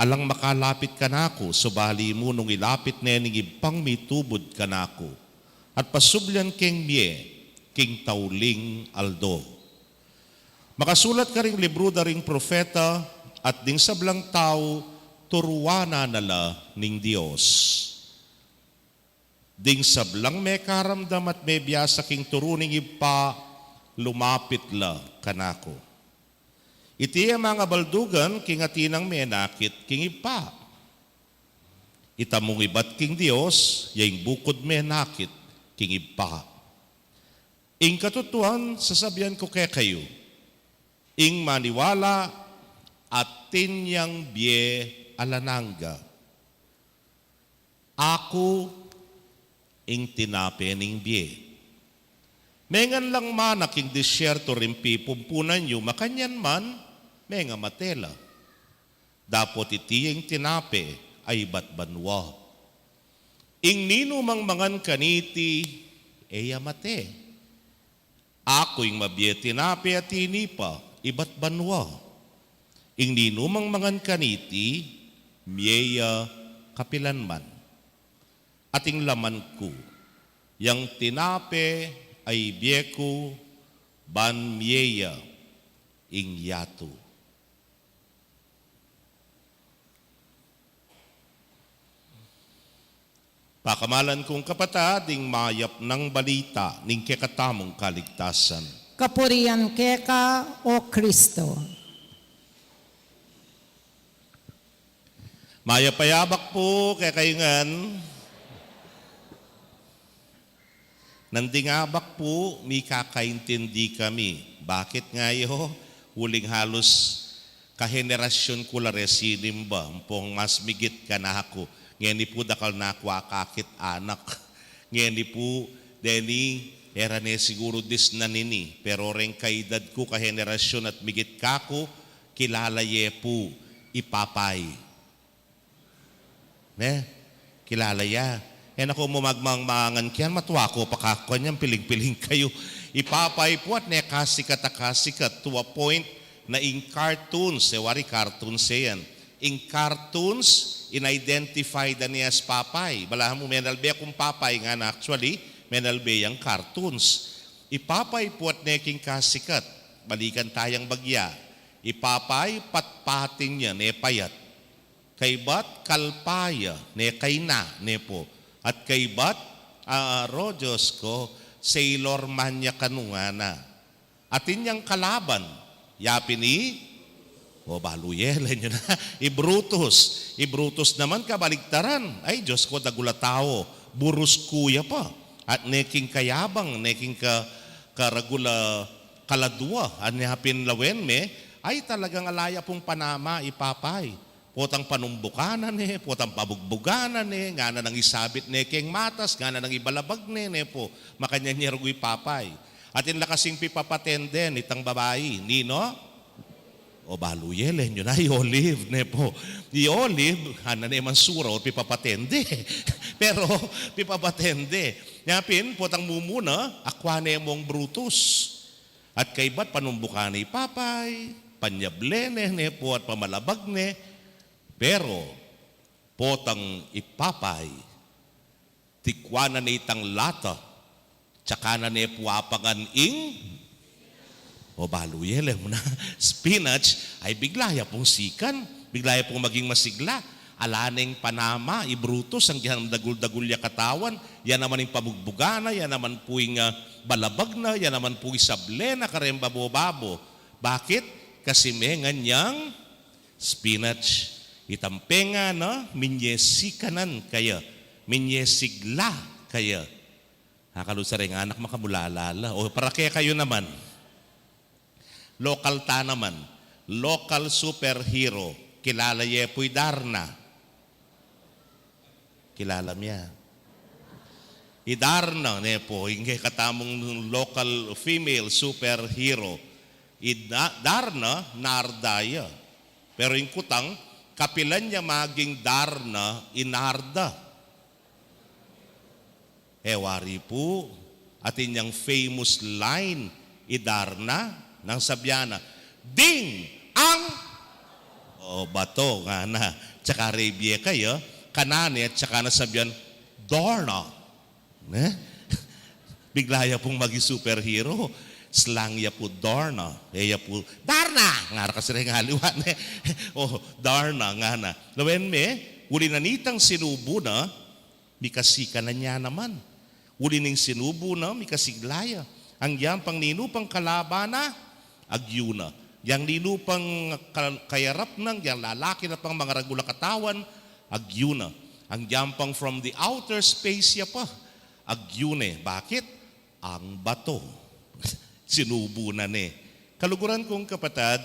Alang makalapit kanaku, subali mu nung ilapit ne ning Ibpang mitubud kanaku, at pasublian keng mie king tauling aldo. Makasulat karing libru da ring propeta, at ding sablang tau turuanan na la ning Dios. Ding sablang mekaramdam at mebiasa king turu ning Ibpa, lumapit la kanaku. Iti ya mangabaldugan king atin nang menakit king Ibpa. Itamung ibat king Dios ya ing bukud menakit king Ibpa. Ing katutuan, sasabian ku kekayu, ing maniwala atin yang bie alang angga. Aku ing tinape ning bie. Mengan lang mana king disyerto ring pipumpunan yu, makanyan man, mengamate la. Dapot iti ing tinape a ibat banua. Ing ninumang mangan kaniti, e ya mate. Aku ing mabie tinape a tinipa ibat banua. Ing ninumang mangan kaniti, Mie ya kapilan man. Ating laman ku, yang tinape a ibie ku, ban mie ya ing yatu. Pakamalan kung kapatad, ing mayap nang balita ning kekatamung kaligtasan. Kapurian keka, O Kristo. Mayap a abak pu kekayu ngan. Nanding abak pu, mikakaintindi kami. Bakit nga yo? Uling halus kahenerasyon ku la re sinimba, ampong mas migit kanaku. Ngeni pu dakal na ku akakit anak. Ngeni pu, deni, e ra ne siguru disnan ini. Pero reng kaedad ku, kahenerasyon at migit kaku, kilala ye pu i Papay. Ne? Kilala ya. E na ku mu magmangmangan kiyan, matua ku pa kaku kanyan, piling-piling kayu. I Papay pu at ne kasikat a kasikat to a point na ing cartoons, e wari cartoons e yan. Ing cartoons, in-identify da ne as Papay. Balamu, menalbe kung Papay ngana, actually, menalbe yang cartoons. I Papay pu at ne king kasikat. Balikan tayang bagya. I Papay, patpatin ya, ne payat. Kaybat, kalpa ya, ne kaina, ne pu. At kaybat, a, aro, Dios ku, Sailor Man ya kanu ngana. Atin yang kalaban, yapin i, o balu ye, lawen yu na, i Brutus. I Brutus naman kabaligtaran. Ay, Dios ku, dagul a tau, burus ku ya pa. At ne king kayabang, ne king ka, karagul a kaladua, at ne yapin lawen me, ay talagang ala ya pung panama i Papay. Potang panumbukan na ne, potang pabugbugan na ne, ngana nang isabit ne keng matas, ngana nang ibalabag ne, ne pu, makanyan ya rugu i Papay. Atin la kasing pipapatende nitang babai, ninu? O balu ye, lawen yu na, i Olive, ne pu. I Olive, ngana ne man sura o pipapatende. Pero, pipapatende. Yapin, potang mumuna, akwa ne mung Brutus. At kaybat panumbukan ne i Papay, panyable ne, ne pu, at pamalabag ne. Pero, potang i Papay, tikwanan ne itang lata, tsaka na ne pu apangan ing, o balu ye, lawen mu na, spinach, ay bigla ya pung sikan, bigla ya pung maging masigla. Ala neng panama i Brutus, agyang dagul-dagul ya katawan, ya naman ing pabugbugan na, ya naman pu ing, ah, balabag na, ya naman pu ing sable na kareng babo-babo. Bakit? Kasi mengan yang spinach. Itang penga na, minye sikanan kaya, minye sigla kaya. Akalu sa reng anak, makamulala la. O, para kekayu naman. Local ta naman. Local superhero. Kilala ye pu i Darna? Kilala mya. I Darna, ne pu, ing kekatamung local female superhero. I Da-, Darna, Narda ya. Pero ing kutang, kapilan ya maging Darna i Narda? E wari pu, atin yang famous line i Darna, nang sabyan na, "Ding ang," o, bato, ngana. Tsaka re bie kaya, kanan ne, tsaka na sabyan, "Darna." Ne? Bigla ya pung maging superhero. Slang ya pu, Darna. E ya pu, "Darna!" Ngara kasi reng aliwa, ne? O, Darna, ngana. Lawen me, uli na nitang sinubu na, mikasikanan ya naman. Uli ning sinubu na, mikasigla ya. Agyang pang ninu pang kalaban na, agyu na. Agyang ninu pang ka-, kayarap na, agyang lalaki na pang mangaragul a katawan, agyu na. Agyang pang from the outer space ya pa, agyu ne. Bakit? Ang bato. Sinubu na ne. Kaluguran kung kapatad,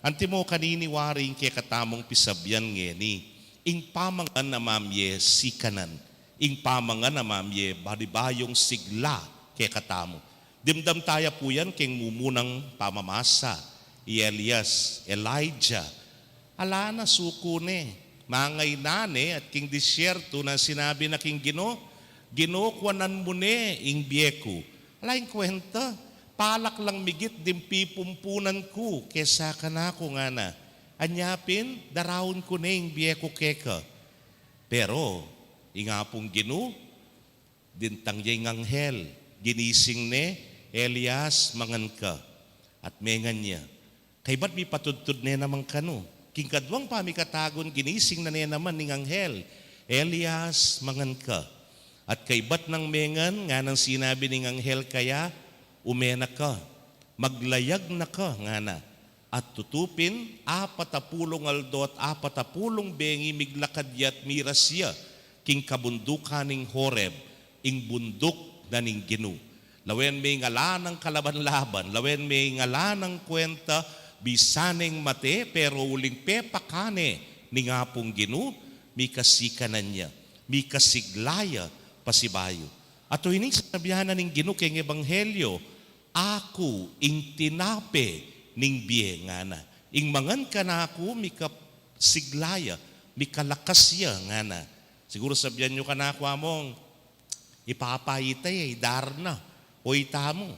antimo kanini wari ing kekatamung pisabyan ngeni, ing pamangan a mamye sikanan, ing pamangan a mamye balibayung sigla kekatamu. Dimdam taya pu yan keng mumunang pamamasa, i Elias, Elijah, ala na, suku ne. Mangayna ne at king disyertu na sinabi na king Ginu, "Ginu, kuanan mu ne ing bie ku." Ala ing kwenta, "Palak lang migit ding pipumpunan ku kesa kanaku," ngana. Anya pin, daraun ku ne ing bie ku keka. Pero ing Apung Ginu, dintang ya ing anghel, ginising ne, "Elias, mangan ka." At mengan ya. Kaybat mipatudtud ne naman kanu. King kaduang pamikatagun, ginising na ne naman ning anghel, "Elias, mangan ka." At kaybat nang mengan, nganang sinabi ning anghel kaya, "Ume na ka, maglayag na ka," ngana. At tutu pin, apatapulung aldo at apatapulung bengi miglakad ya at miras ya king kabundukan ning Horeb, ing bunduk na ning Ginu. Lawen me ing ala nang kalaban-laban, lawen me ing ala nang kuwenta, bisa neng mate, pero uling pepakane ning Apung Ginu, mikasikanan ya, mikasigla ya pasibayu. At o ini ing sasabian na ning Ginu keng Ebanghelyo, "Aku ing tinape ning bie," ngana. "Ing mangan kanaku, mikasigla ya, mikalakas ya," ngana. Siguru sabian yu kanaku, "Among, ipapait ya, idar na." O itamu,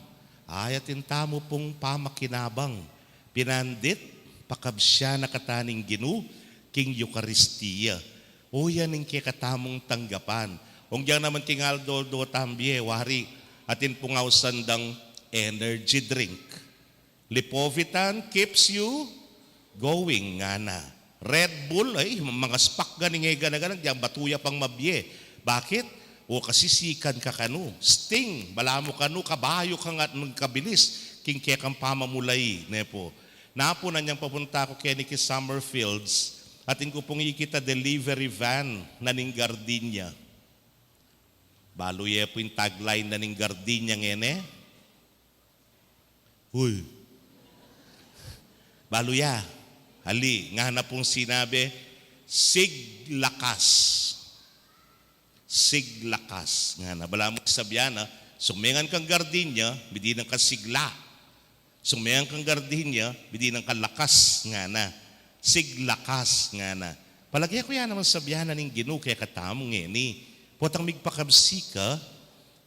ay, atin tamu pung pamakinabang. Pinandit, pakabsian na kata ning Ginu king Eukaristia. O yan ing kekatamung tanggapan. Ong dyang naman king aldo-aldo tang bie, wari, atin pung ausan dang energy drink. Lipovitan keeps you going, ngana. Red Bull, ay, mangaspak gani, e gana-gana, dyang batu ya pang mabie. Bakit? O kasi sikan ka kanu. Sting, balamu kanu, kabayu ka nga nung kabilis king kekang pamamulai, ne pu. Napu, nanyang papunta ku keni ki Summerfields, atin ku pung ikit a delivery van na ning gardinya. Balu ye pu ing tagline na ning gardinya ngeni? Uy. Balu ya. Ali, ngana pung sinabi, "Siglakas." Siglakas, ngana. Balamu sabian na, sung mengan kang gardinya, midinan ka sigla. Sung mengan kang gardinya, midinan ka lakas, ngana. Siglakas, ngana. Palage ku ya naman sabian na ning Ginu kekatamu ngeni. Potang migpakabsi ka,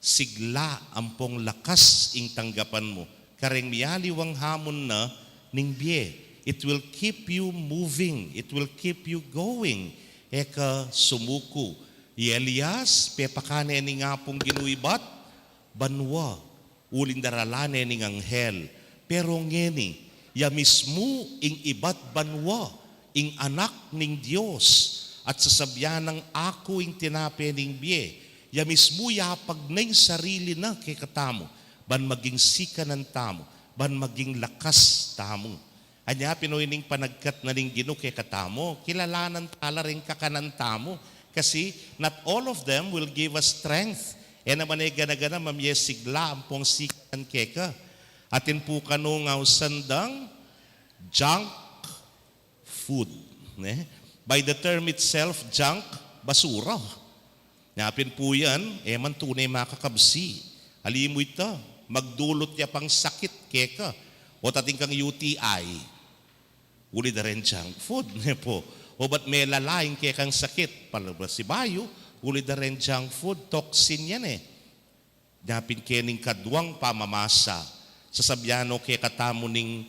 sigla ampong lakas ing tanggapan mu kareng mialiwang hamun na ning bie. It will keep you moving. It will keep you going. E ka sumuku. I Elias, pepakane ning Apung Ginu ibat banua, uling daralan ne ning anghel. Pero ngeni, ya mismu ing ibat banua, ing Anak ning Dios, at sasabian nang, "Aku ing tinape ning bie." Ya mismu yapag na ing sarili na kekatamu, ban maging sikanan tamu, ban maging lakas tamu. Anya pin o ining panagkat na ning Ginu kekatamu, kilalanan tala ring kakanan tamu, kasi not all of them will give us strength. E naman e gana-gana mamie sigla ampong sikanan keka. Atin pu kanu ing ausan dang junk food, ne? By the term itself, junk, basura. Nya pin pu yan, e man tune makakabsi. Ali mu ita, magdulut ya pang sakit keka. O atin kang U T I. Uli da ren junk food, ne pu. O bat melala ing kekang sakit, pasibayu, uli da ren junk food, toxin yan e. Nya pin keni ing kaduang pamamasa, sasabian no kekatamu ning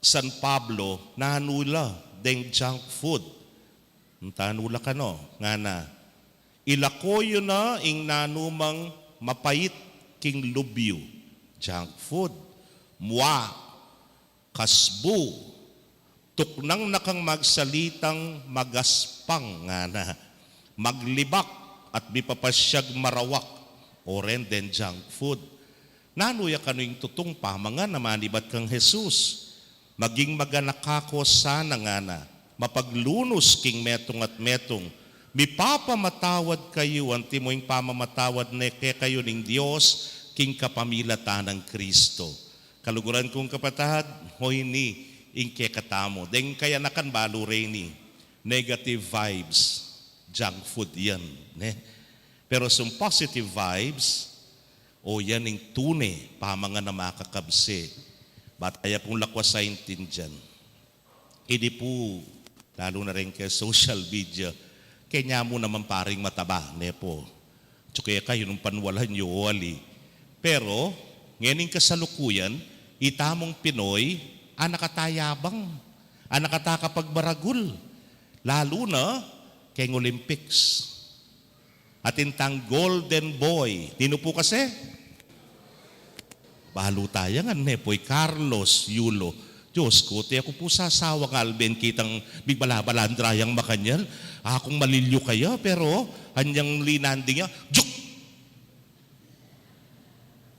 San Pablo, nanu la deng junk food. Nanu la kanu, ngana. Ilako yu na ing nanu mang mapait king lub yu. Junk food. Mua, kasbu, tuknang na kang magsalitang magaspang, ngana. Maglibak at mipapasyag marawak, o ren deng junk food. Nanu ya kanu ing tutung pamangan a manibat kang Jesus? Maging maganaka ko sana, ngana, mapaglunus king metung at metung. Mipapamatawad kayu antimo ing pamamatawad ne kekayu ning Dios king kapamilatan nang Kristo. Kaluguran kung kapatad, o ini ing kekatamu. Deng kayanakan balu reni, negative vibes, junk food yan, ne? Pero sung positive vibes, o yan ing tune pamangan a makakabsi. Bat aya pung lakwas a intindian. Ini pu, lalu na rin kaya social media, kaya mu naman paring mataba, ne pu? Tsuke kayu nung panwalan yu o ali. Pero, ngening kasalukuyan, itamung Pinoy, anak a tayabang. Anak a takapagbaragul, lalu na keng Olympics. Atin tang golden boy. Ninu pu kasi? Balu taya ngan, ne pu, i Carlos Yulo. Diyos ko, te, aku pu sasawang alben kitang bibalabalandra yang makanyan. Akung malilyu kaya, pero anyang linanding ya, juk!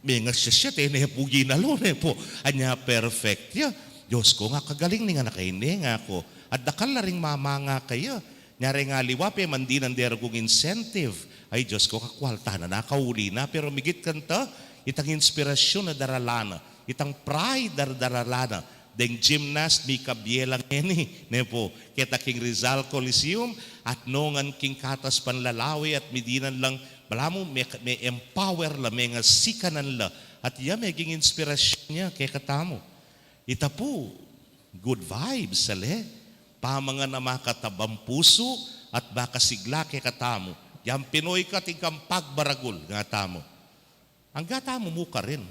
Mengas ya, siya, te, ne pu ginalo, ne pu. Anya perfect ya. Diyos ko, nga kagaling ning anak a ini, ngaku. At dakal la ring mamanga kaya. Nya reng aliwa pe, mandinan de ragum incentive. Ay, Diyos ko, kakwalta na, nakauli na. Pero migit kanta, itang inspirasyon a darala na, itang pride a darala na deng gymnast, mikabie la ngeni, ne pu, keta king Rizal Coliseum, at nongan king katas panlalawe, at midinan lang, balamu, me, me-empower la, mengasikanan la, at iya meging inspirasyon ya kekatamu. Ita pu, good vibes, ale? Pamangan a makatabang pusu at makasigla kekatamu. Yang Pinoy kating kang pagbaragul, ngatamu. Angga tamu mu karin.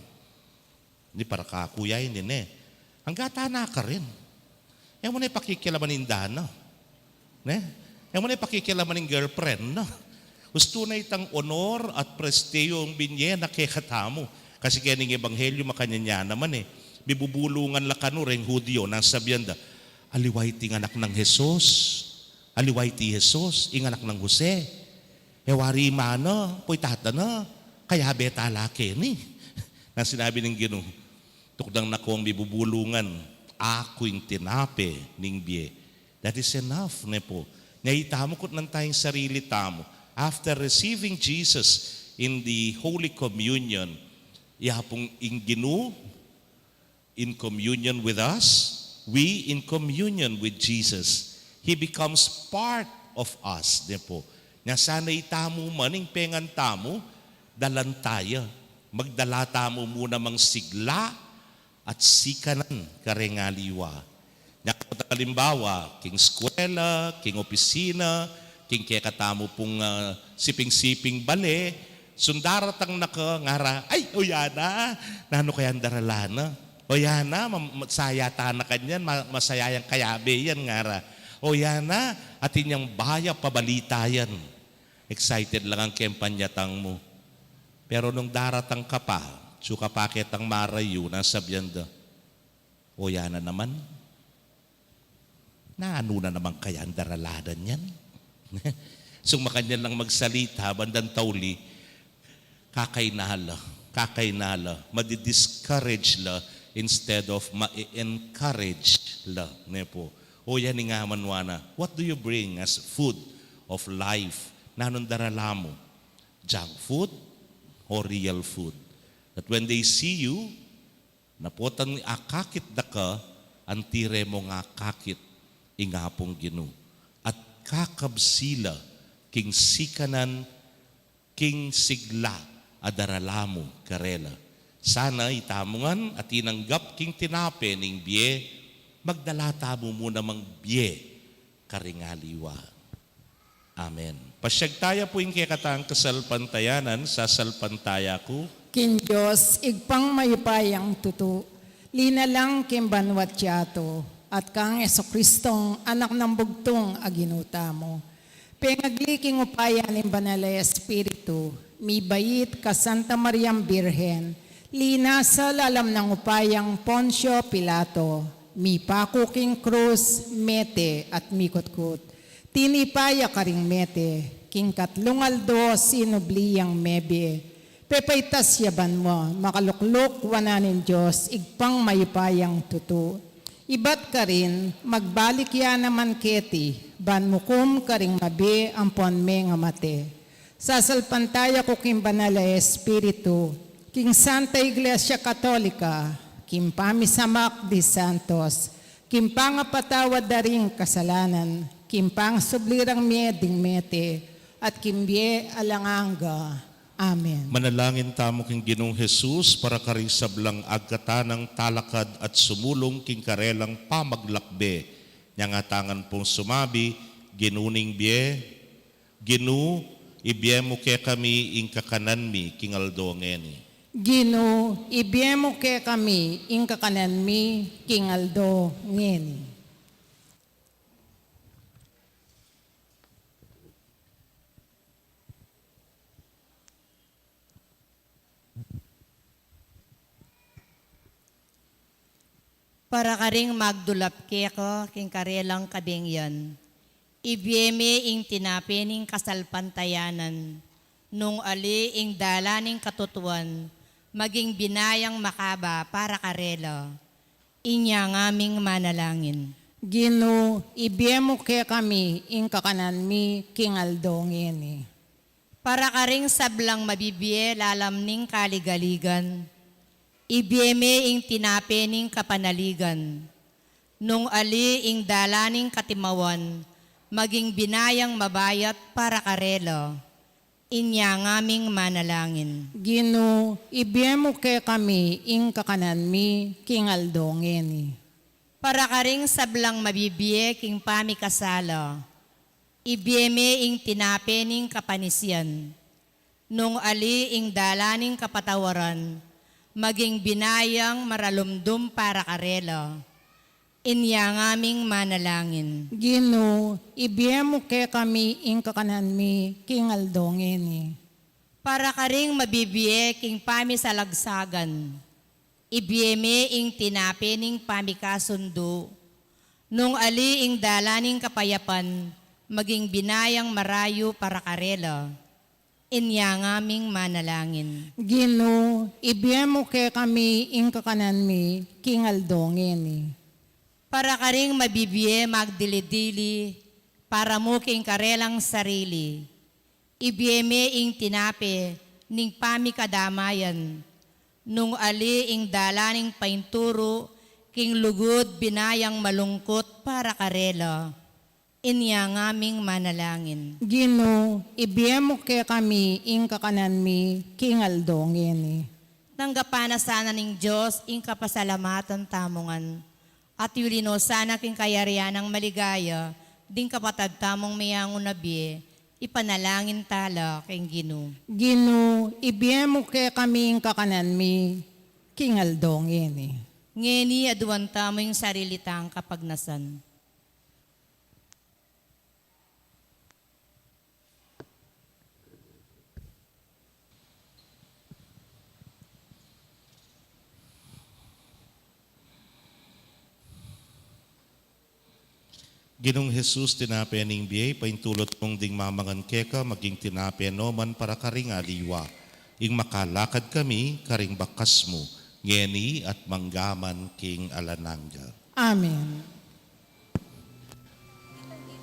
Ni para kaku ya ini, ne. Angga ta na karin. E mu ne pakikialaman ing dana. Ne? E mu ne pakikialaman ing girlfriend na. Ustu na itang honor at prestiyong binye na kekatamu. Kasi keng ebanghelyu makanyan ya naman e. Mibubulungan la kanu reng Hudyo, nang sabian da, "Aliwa iti ing anak nang Jesus. Aliwa iti Jesus, ing anak nang Jose. E wari i mana, poi tata na, kayabe tala keni." Nang sinabi ning Ginu, "Tukdang na kong mibubulungan, aku ing tinape ning bie." That is enough, ne pu. Nya itamu kutnan taya ing sarili tamu. After receiving Jesus in the Holy Communion, ya pung ing Ginu in communion with us, we in communion with Jesus. He becomes part of us, ne pu. Nya sana itamu man ing pengan tamu, dalan taya. Magdala tamu mu namang sigla at sikanan kareng aliwa. Nya pu, alimbawa, king eskwela, king opisina, king kekatamu pung, ah, siping-siping bale, sung daratang na ka, ngara, "Ay, o ya na, nanu kayang darala na? O ya na, ma-, ma-, saya ta na kanyan, ma-, masaya yang kayabe yan," ngara. "O ya na, atin yang baya pabalita yan." Excited la ngan keng panyatang mu. Pero nung daratang ka pa, atsu ka pa ketang marayu, nang sabian da, "O ya na naman. Nanu na naman kayang darala na niyan?" Sung makanyan lang magsalita, bandang tauli, kakaina la, kakaina la, madi-discourage la instead of ma-encourage la, ne pu. O yan ing amanwa na, "What do you bring as food of life?" Nanung darala mu? Junk food or real food? That when they see you, napotan akakit da ka, anti re mung akakit ing Apung Ginu. At kakabsi la king sikanan, king sigla a darala mu karela. Sana itamu ngan a tinanggap king tinape ning bie, magdala tamu mu namang bie karing aliwa. Amen. Pasyag taya pu ing kekatang kasalpantayanan, sasalpantaya ku. King Dios, Ibpang mayupayang tutu, linalang king banua't yatu, at kang Jesucristong Anak nang bugtung a Ginu tamu. Pengagli king upaya ning Banal a Espiritu, mibait ka Santa Mariang Birhen, linasa lalam nang upayang Poncio Pilato, mipaku king krus, mete at mikutkut. Tinipa ya karing mete, king katlung aldo sinubli yang mebie. Pepaitas ya banua, makalukluk wanan ning Dios, Ibpang mayupayang tutu. Ibat karin, magbalik ya naman keti, ban mukum karing mabie ampon mengamate. Sasalpantaya ku king Banal a Espiritu, king Santa Iglesia Katolika, king pamisamak di santos, king pangapatawad da ring kasalanan, king pangasubli rang mie ding mete, at king bie alang angga. Amen. Manalangin tamu king Ginung Jesus para karing sablang agkatanang talakad at sumulung king karelang pamaglakbe. Nyang atangan pung sumabi, Ginu ning bie, Ginu, ibie mu kekami ing kakanan mi king aldo ngeni. Ginu, ibie mu kekami ing kakanan mi king aldo ngeni. Para karing magdulap keka king karelang kabengyan, ibie me ing tinape ning kasalpantayanan, nung ali ing dalan ning katutuan, maging binayang makaba para karela. Inya ngaming manalangin. Ginu, ibie mu kekami ing kakanan mi king aldo ngeni. Para karing sablang mabibie lalam ning kaligaligan, ibie me ing tinape ning kapanaligan. Nung ali ing dalan ning katimawan, maging binayang mabayat para karela. Inya ngaming manalangin. Ginu, ibie mu kekami ing kakanan mi king aldo ngeni. Para karing sablang mabibie king pamikasala, ibie me ing tinape ning kapanisian. Nung ali ing dalan ning kapatawaran, maging binayang maralumdum para karela. Inya ngaming manalangin. Ginu, ibie mu kekami ing kakanan mi king aldo ngeni. Para karing mabibie king pamisalagsagan, ibie me ing tinape ning pamikasundu. Nung ali ing dalan ning kapayapan, maging binayang marayu para karela. Inya ngaming manalangin. Ginu, ibie mu kekami ing kakanan mi king aldo ngeni. Para karing mabibie magdili-dili para mu king karelang sarili, ibie me ing tinape ning pamikadamayan. Nung ali ing dalan ning painturu king lugud binayang malungkut para karela. Inya ngaming manalangin. Ginu, ibie mu kekami ing kakanan mi king aldo ngeni. Tanggapan na sana ning Dios ing kapasalamatan tamu ngan, at yuli no sana king kayarian nang maligaya ding kapatad tamung meyangu na bie. Ipanalangin tala king Ginu. Ginu, ibie mu kekami ing kakanan mi king aldo ngeni. Ngeni aduan tamu ing sarili tang kapagnasan. Ginung Jesus, tinape ning bie, paintulot mung ding mamangan keka maging tinape no man para karing aliwa, ing makalakad kami karing bakas mu, ngeni at manggaman king alang angga. Amen.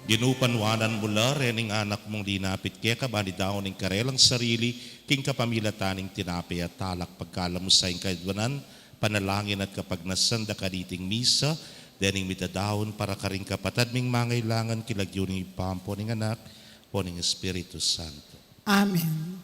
Ginu, panuanan mu la rening anak mung linapit keka, ban idaun ing karelang sarili king kapamilatan ning tinape at alak, pagkalub mu sa ing kayadwanan, panalangin at kapagnasan da kaniting misa, dening mitadaun para karing kapatad ming mangailangan, king lagyu ning Ibpa, ampo ning Anak, ampo ning Espiritu Santo. Amen.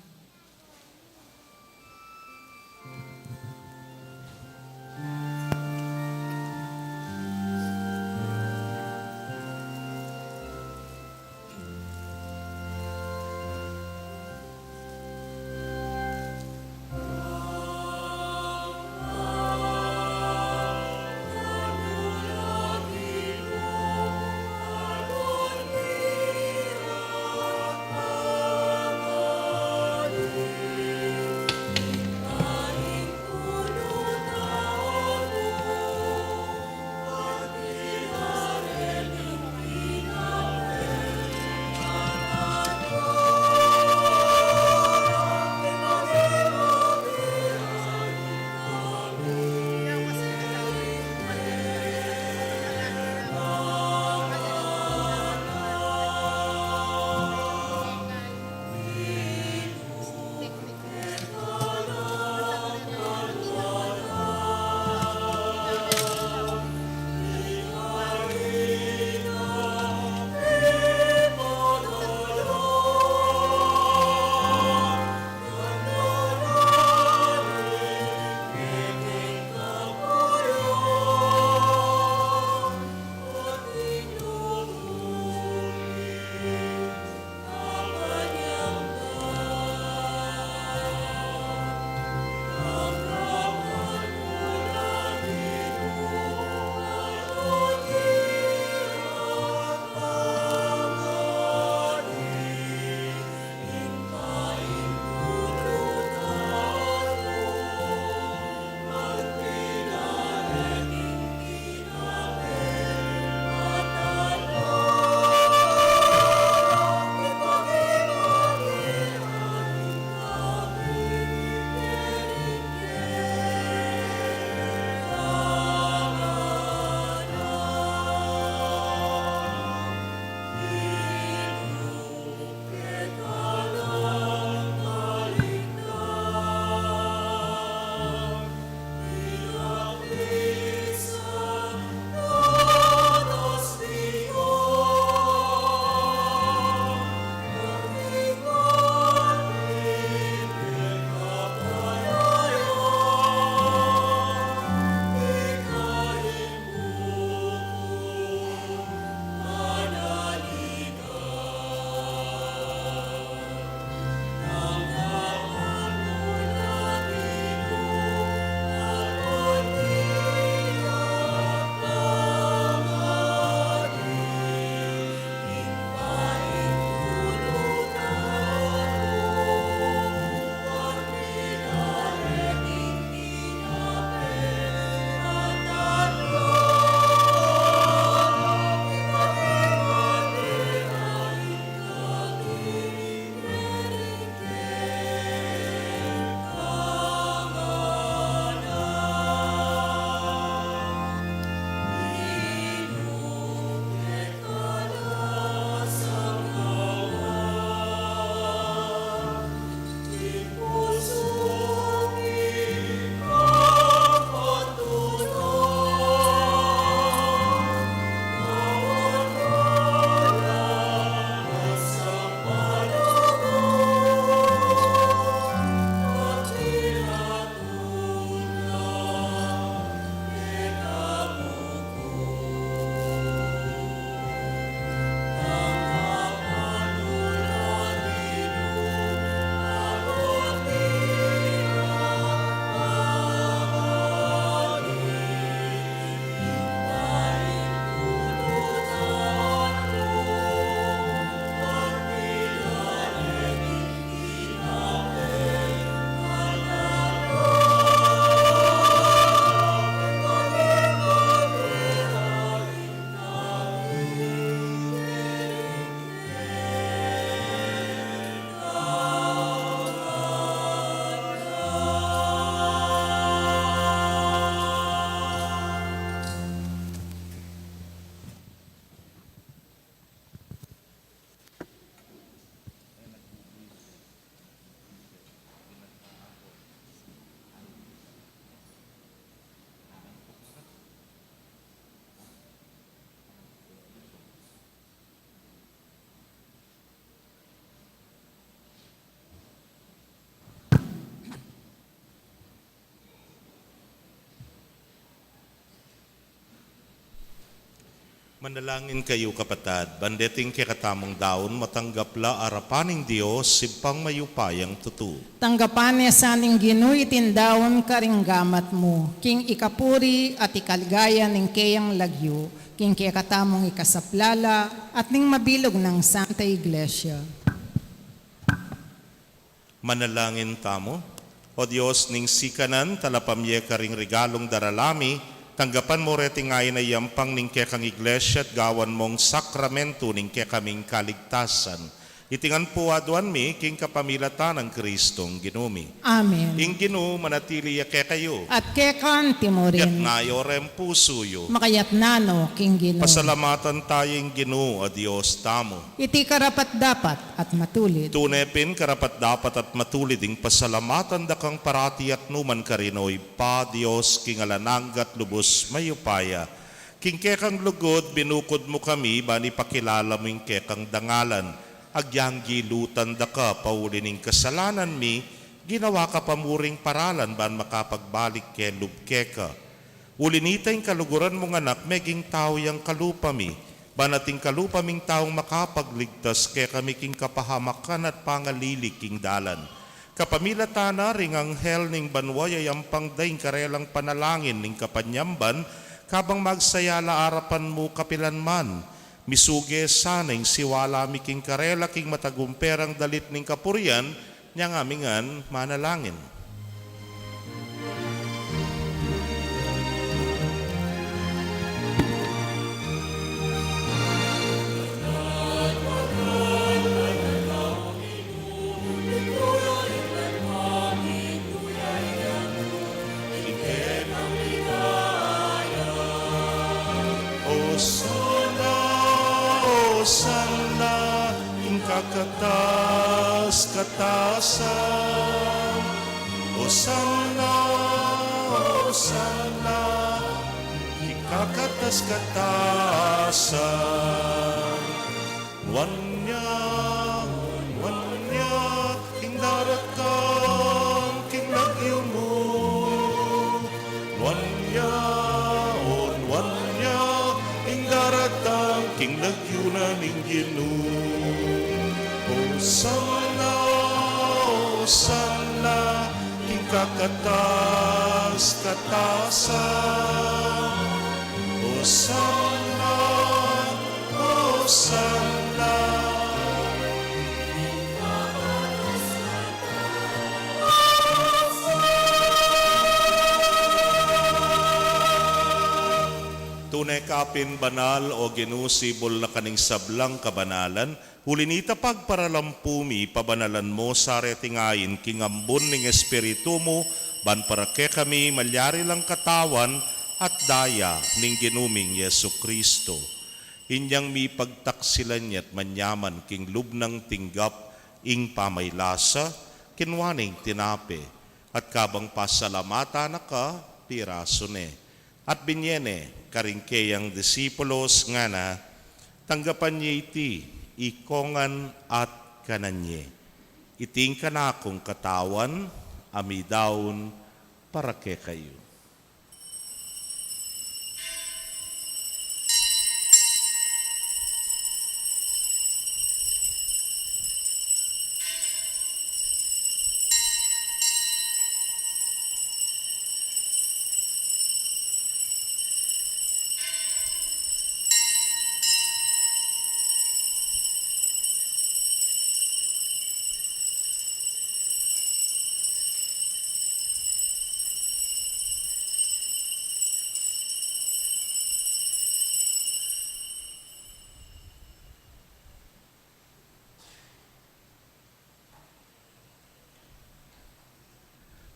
Manalangin kayu, kapatad, ban deting kekatamung daun matanggap la arapan ning Dios, Ibpang mayupayang tutu. Tanggapan ne sa ning Ginu iting daun karing gamat mu, king ikapuri at ikaligaya ning keyang lagyu, king kekatamung ikasaplala at ning mabilug nang Santa Iglesia. Manalangin tamu. O Dios ning sikanan, talapamye karing regalung darala mi, tanggapan mu reting ain a yampang ning kekang Iglesia at gawan mung sakramentu ning kekaming kaligtasan. Iti ngan pu aduan mi king kapamilatan nang Kristong Ginu mi. Amen. Ing Ginu manatili ya kekayu. At keka mu rin. Itas yu reng pusu yu. Makatas no king Ginu. Pasalamatan taya ing Ginu a Dios tamu. Iti karapat-dapat at matulid. Tune pin karapat-dapat at matulid ing pasalamatan da kang parati at nukarin man, o Ibpa, Dios king alang angga at lubus mayupaya. King kekang lugud binukud mu kami ban ipakilala mu ing kekang dangalan. Agyang gilutan da ka pauli ning kasalanan mi, ginawa ka pa muring paralan ban makapagbalik kelub keka. Uli nita ing kaluguran mung Anak meging tau yang kalupa mi, ban ating kalupa ming taung makapagligtas kekami king kapahamakan at pangalilig king dalan. Kapamilatan na ring anghel ning banua, yayampang da ing karelang panalangin ning kapanyamban, kabang magsaya la arapan mu kapilan man. Misuge sana ing siwala mi king karela king matagumperang dalit ning kapurian, inya ngan mi ngan manalangin. Osana, Osana, ing kakatas-katasan. Osana, Osana, ing kakatas-katasan. Nuan ya, nuan ya, ing daratang king lagyu mu. Nuan ya, o nuan ya, ing daratang king lagyu na ning Ginu. Osana, Osana, king kakatas-katasan. Osana, Osana. Tune ka pin banal, o Ginu, sibul na ka ning sablang kabanalan. Uli nita pagparalampu mi, pabanalan mu sa reting ain king ambun ning Espiritu mu, ban para kekami malyari lang katawan at daya ning Ginu ming Jesucristo. Inyang mipagtaksilan ya at manyaman king lub nang tinggap ing pamaylasa, kinua ne ing tinape, at kabang pasalamatan na ka, pirasu ne, at binye ne karing keyang disipulos, ngana: Tanggapan ye iti ikongan at kanan ye. Iti ing kanakung katawan a midaun para kekayu.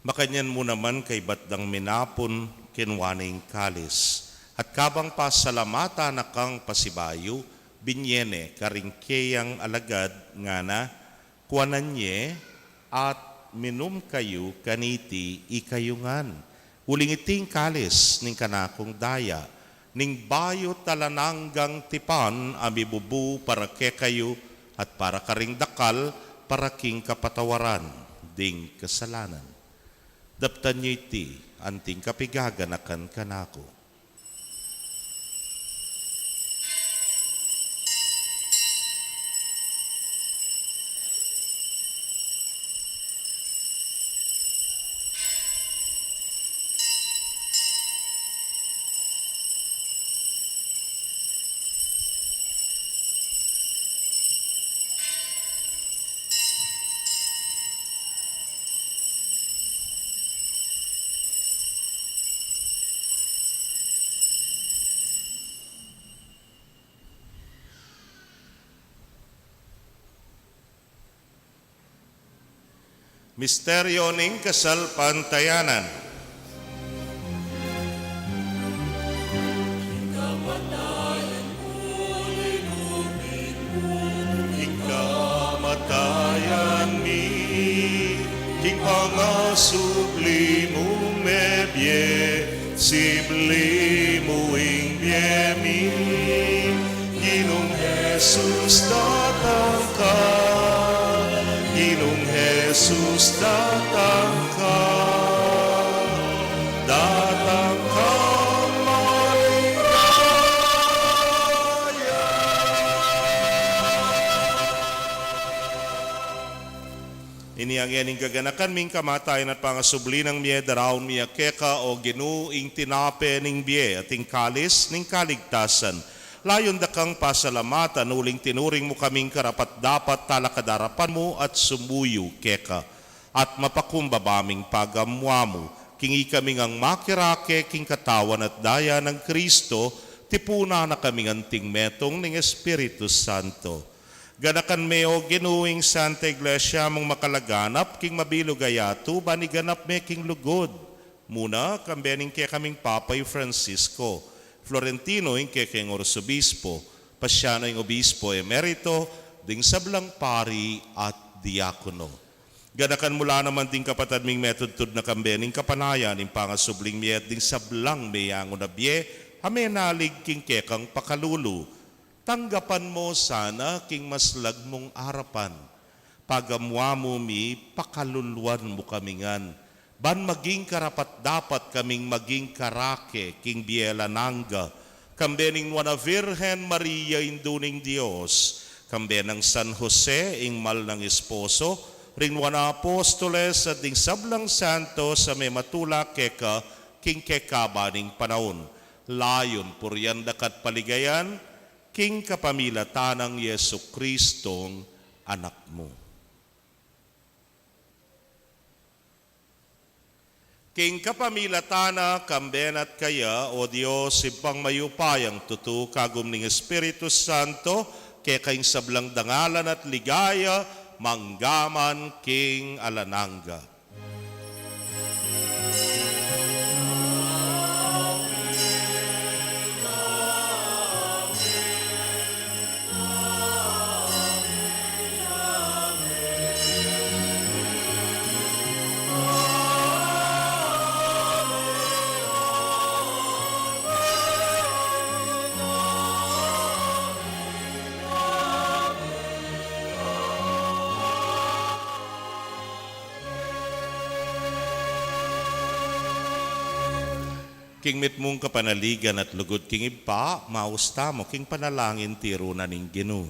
Makanyan mu naman kaybat dang minapun, kinua ne ing kalis, at kabang pasalamatan na kang pasibayu, binye ne karing keyang alagad, ngana: Kuanan ye at minum kayu kaniti ikayu ngan, uling iti ing kalis ning kanakung daya, ning bayu't alang anggang tipan a mibubu para kekayu at para karing dakal para king kapatawaran ding kasalanan. Daptan yu iti anting kapigaganakan kanaku. Misteryo ning kasalpantayanan. Ing kamatayan mi, king pangasubli mung mebie, sibli mu ing bie mi. Ginung Jesus, datang ka. Ginung Jesus, datang ka. Datang ka, maligaya. Ini ngeni ing gaganakan mi, ing kamatayan at pangasubli nang mie, daraun mi ya keka, o Ginu, ing tinape ning bie at ing kalis ning kaligtasan. Layun da kang pasalamatan, uling tinuring mu kaming karapat-dapat talakad king arapan mu at sumuyu keka. At mapakumbaba ming pagamuan mu, king ikami ngang makirake king katawan at daya nang Kristo, tipunan na kaming anting metung ning Espiritu Santo. Ganakan me, o Ginu, ing Santa Iglesia mung makalaganap king mabilug a yatu, ban iganap me king lugud. Muna, kambe ning kekaming Papa i Francisco, Florentino ing kekeng Arsobispo, Pasiano ing Obispo Emerito, ding sablang pari at diakono. Ganakan mu la naman ding kapatad ming metudtud na kambe ning kapanayan ning pangasubling mie at ding sablang meyangu na bie a menalig king kekang pakalulu. Tanggapan mu sana king maslag mung arapan. Pagamuan mu mi, pakaluluan mu kami ngan, ban maging karapat-dapat kaming maging karake king bie alang angga, kambe ning Nuan a Virgen Maria, Indu ning Dios, kambe nang San Jose, ing mal nang esposo, ring Nuan a Apostoles, at ding sablang santos a mematula keka king kekaban ning panaun. Layun purian da ka at paligayan, king kapamilatan nang Jesucristong Anak mu. King kapamilatan na, kambe na at kaya, o Dios, Ibpang mayupayang tutu, kagum ning Espiritu Santo, keka ing sablang dangalan at ligaya, mangga man king alang angga. King mitmung kapanaligan at lugud king Ibpa, maus tamu king panalangin tiru na ning Ginu.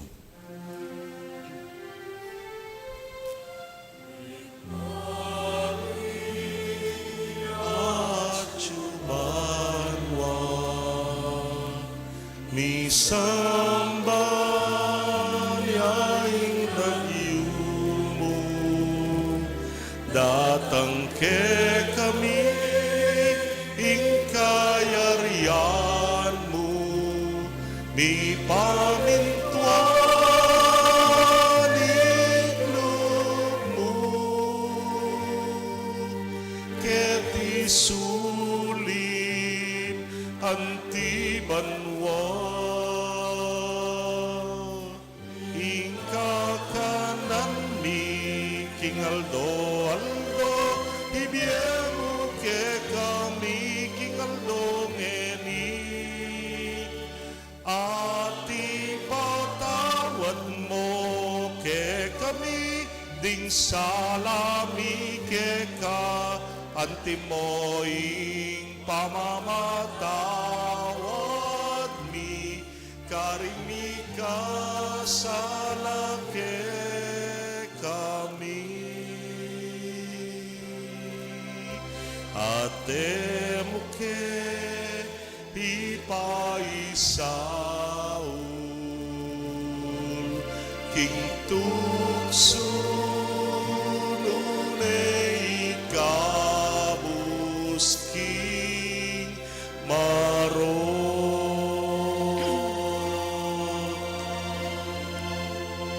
Misamban ya ing lagyu mu, datang kekami ing kayarian mu, mipamintuan ing lub mu keti sulip anti banua. Ing kakanan mi king aldo-aldo ibie mu kekami king aldo ngeni, at ipatawad mu kekami ding sala mi keka, antimo ing pamamatawad mi karing mikasala kekami. At e mu ke ipaisaul king tuksu, nune ikabus king marok.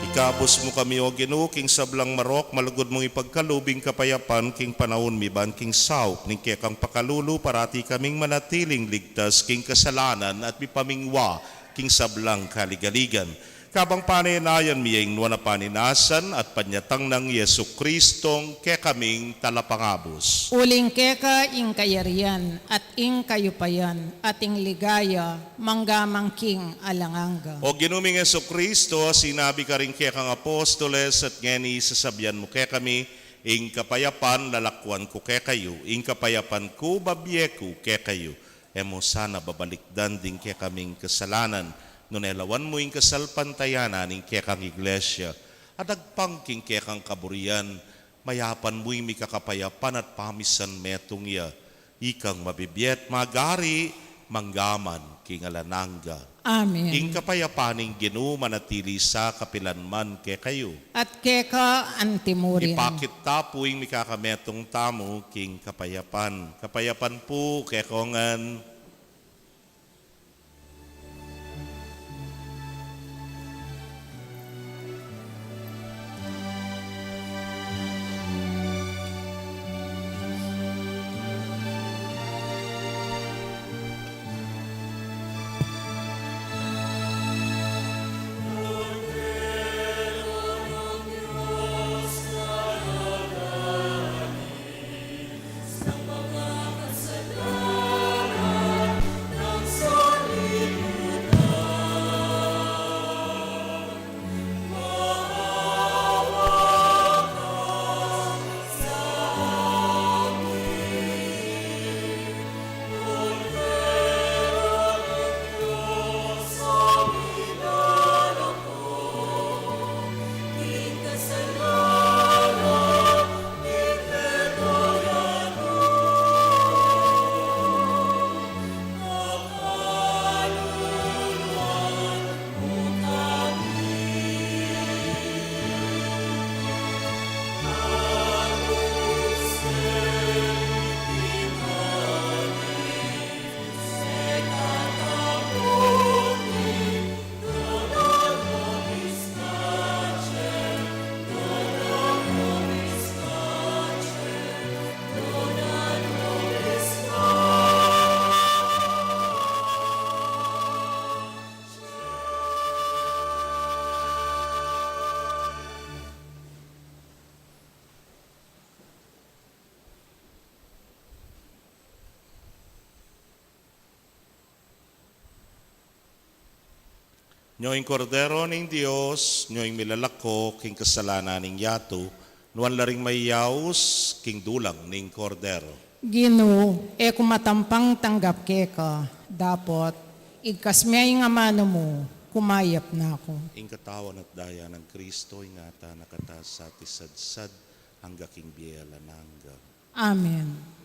Ing Ikabus mu kami, O Ginu, king sablang marok, malugud mung ipagkalub ing kapayapan king panaun mi ban king saup ning kekang pakalulu, parati kaming manatiling ligtas king kasalanan at mipamingwa king sablang kaligaligan. Kabang panenayan mi ing nuan a paninasan at panyatang nang Jesucristong kekaming Talapangabus. Uling keka ing kayarian at ing kayupayan at ing ligaya mangga man king alang angga. O Ginu ming Jesucristo, sinabi karing kekang apostoles at ngeni sasabian mu kekami, ing kapayapan lalakwan ku kekayu, ing kapayapan ku babie ku kekayu. E mu sana babalikdan ding kekaming kasalanan, nune lawan mu ing kasalpantayanan ning kekang Iglesia, at agpang king kekang kaburian, mayapan mu ing mikakapayapan at pamisan metung ya, ikang mabibie at magari, mangga man king alang angga. Amen. Ing kapayapan ning Ginu manatili sa kapilan man kekayu. At keka antimurin. Ipakit ta pu ing mikakametung tamu king kapayapan. Kapayapan pu kekongan. Nyo ing Kordero ning Dios, nyo ing milalako king kasalanan ning yatu, nuan la ring mayaus king dulang ning Kordero. Ginu, e ku matampang tanggap keka, dapot igkas me ing amanu mu, kumayap na ku. Ing katawan at daya nang Kristo, ingatan na kata sa at isadsad, angga king bie alang angga. Amen.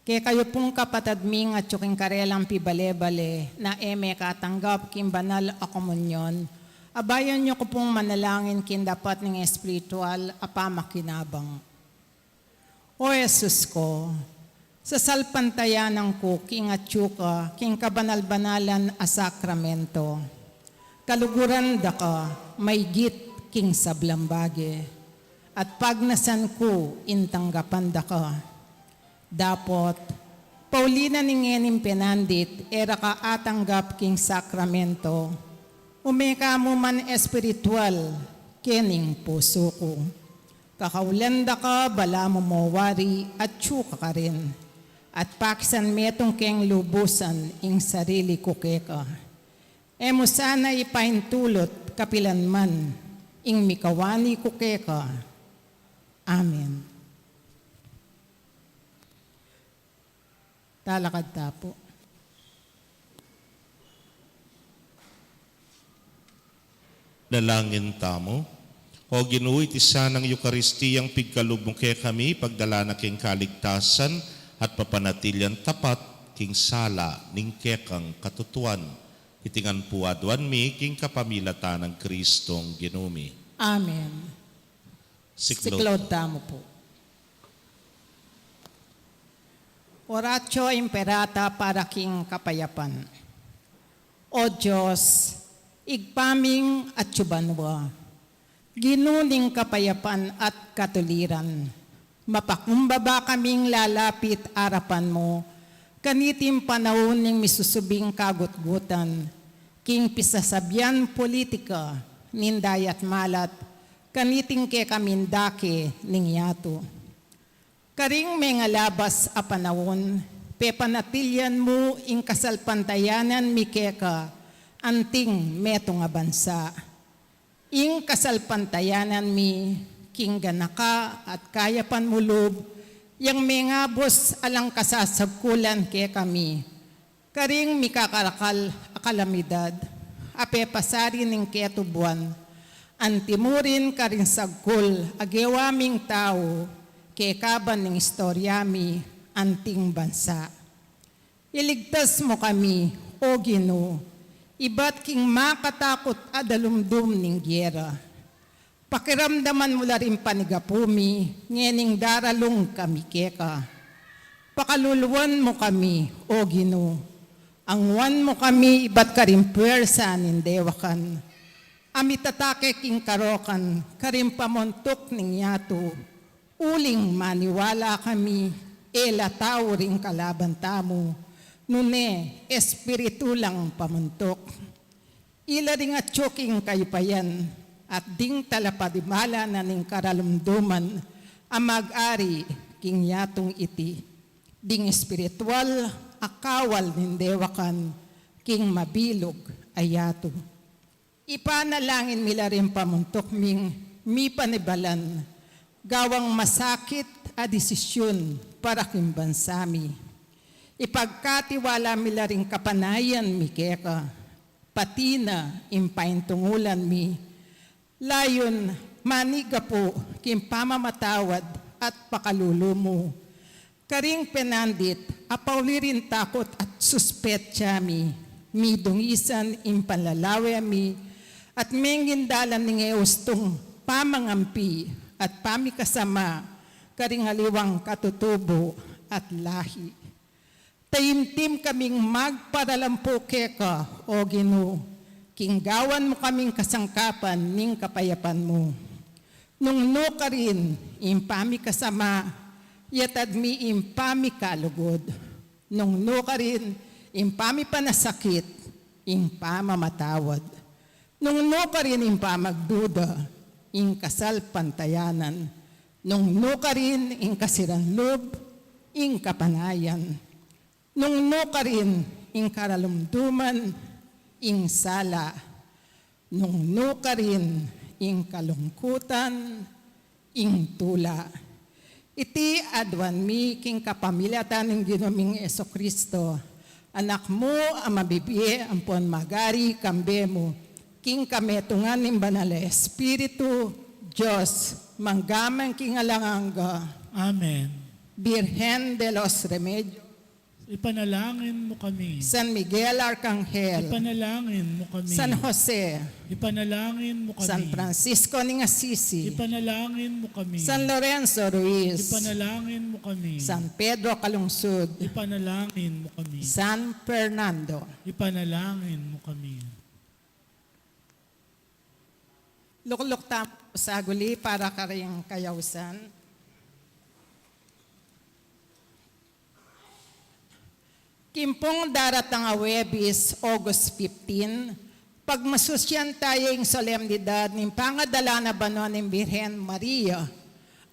Kekayu pung kapatad ming atyu king karelang pibale-bale na e mekatanggap king banal a komunyon, abayan yu ku pung manalangin king dapat ning espiritual a pamakinabang. O Jesus ku, sasalpantayanan ku king atyu ka king kabanal-banalan a sakramento. Kaluguran da ka maygit king sablang bage, at pagnasan ku ing tanggapan da ka. Dapot, pauli na ning ngening penandit e ra ka atanggap king sakramento, ume ka mu man espiritual kening pusu ku. Kakaulan da ka balamu mo wari atyu ka karin, at pakisan metung keng lubusan ing sarili ku keka. E mu sana ipaintulut kapilan man ing mikawani ku keka. Amen. Talakad ta pu. Dalangin tamu. O Ginu, iti sanang Eukaristiyang pigkalub mu kekami, pagdala na king kaligtasan at papanatilian tapat king sala ning kekang katutuan. Iti ngan pu aduan mi king kapamilatan nang Kristong Ginu mi. Amen. Siklaud. Siklaud tamu pu. Oratio Imperata para king kapayapan. O Dios, Ibpa ming atsu banua, Ginu ning kapayapan at katuliran, mapakumbaba kaming lalapit arapan mu kaniting panaun ning misusubing kagutgutan, king pisasabian politika ning dayat malat, kaniting kekaming dake ning yatu. Karing mengalabas a panaun, pepanatilian mu ing kasalpantayanan mi keka anting metung a bansa. Ing kasalpantayanan mi king ganaka at kayapan mu lub, yang mengabus alang kasasagkulan kekami, karing mikakarakal a kalamidad a pepasari ning ketubuan, antimurin karing sagkul a gewa ming tau, kekaban ning istorya mi anting bansa. Iligtas mu kami, O Ginu, ibat king makatakut a dalumdum ning gera. Pakiramdaman mu la ring panigapu mi ngening daralung kami keka. Pakaluluan mu kami, O Ginu. Anguan mu kami ibat karing puersa ning dewakan a mitatake king karokan karing pamuntuk ning yatu, uling maniwala kami e la tau ring kalaban tamu, nune espiritu lang pamuntuk. Ila ding atyu king kayupayan at ding talapadimalan na ning karalumduman a mag-ari king yatung iti, ding espiritual a kawal ning dewakan king mabilug a yatu. Ipanalangin mi la ring pamuntuk ming mipanibalan, gawang masakit a desisyun para king bansa mi. Ipagkatiwala mi la ring kapanayan mi keka, pati na ing paintungulan mi. Layun manigapu king pamamatawad at pakalulu mu karing penandit a pauli ring takut at suspetsa mi, midungisan ing panlalawe mi, at menging dalan ning e ustung pamangampi at pamikasama karing aliwang katutubu at lahi. Taimtim kaming magparalampu keka, O Ginu, king gawan mu kaming kasangkapan ning kapayapan mu. Nung nukarin ing pamikasama, yatad mi ing pamikalugud. Nung nukarin ing pamipanasakit, ing pamamatawad. Nung nukarin ing pamagduda, ing kasalpantayanan. Nung nukarin ing kasiran lub, ing kapanayan. Nung nukarin ing karalumduman, ing sala. Nung nukarin ing kalungkutan, ing tula. Iti aduan mi king kapamilatan ning Ginu ming Jesucristo, Anak mu a mabibie ampon magari kambe mu, king kametungan ning Banal a Espiritu, Dios, mangga man king alang angga. Amen. Birhen de los Remedios, ipanalangin mo kami. San Miguel Arcangel, ipanalangin mo kami. San Jose, ipanalangin mo kami. San Francisco ning Assisi, ipanalangin mo kami. San Lorenzo Ruiz, ipanalangin mo kami. San Pedro Calungsod, ipanalangin mo kami. San Fernando, ipanalangin mo kami. Lukluk tamu saguli para karing kayausan. King pung daratang a Huwebes, August fifteen, pagmasusyan taya ing solemnidad ning pangadala na banua ning Birhen Maria.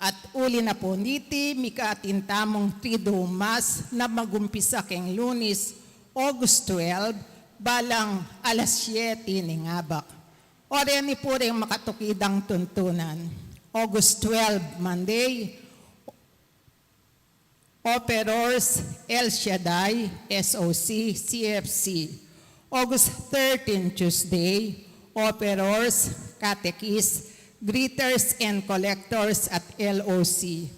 At uli na pu niti, mika atin tamung Triduum Mass na magumpisa king Lunes, August twelve, balang alas siyete ning abak. O reni pu ring makatukidang tuntunan. August twelve, Monday, Operors El Shaddai, S O C, C F C. August thirteen, Tuesday, Operors, Catechists, Greeters, and Collectors at L O C.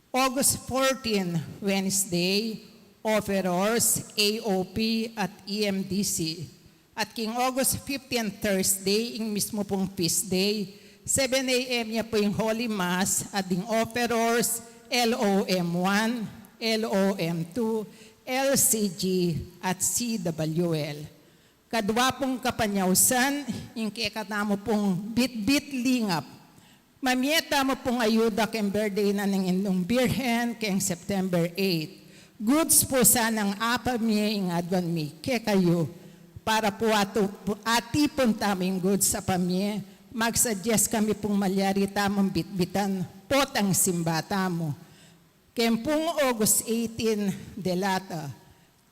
August fourteen, Wednesday, Operors, A O P at E M D C. At king August fifteen, Thursday, ing mismu pung feast day, seven A M ya pu ing Holy Mass at ding Operors, L O M one, L O M two, L C G at C W L. Kadwa pung kapanyausan, ing kekatamu pung bitbit lingap. Mamie tamu pung ayuda king birthday na ning Indung Birhen king September eight. Goods pu sanang apamie ing aduan mi kekayu. Para pu atu, atipun tamu ing goods a pamie, magsuggest kami pung malyari tamung bitbitan potang simba tamu. King pung August eighteen, Delata.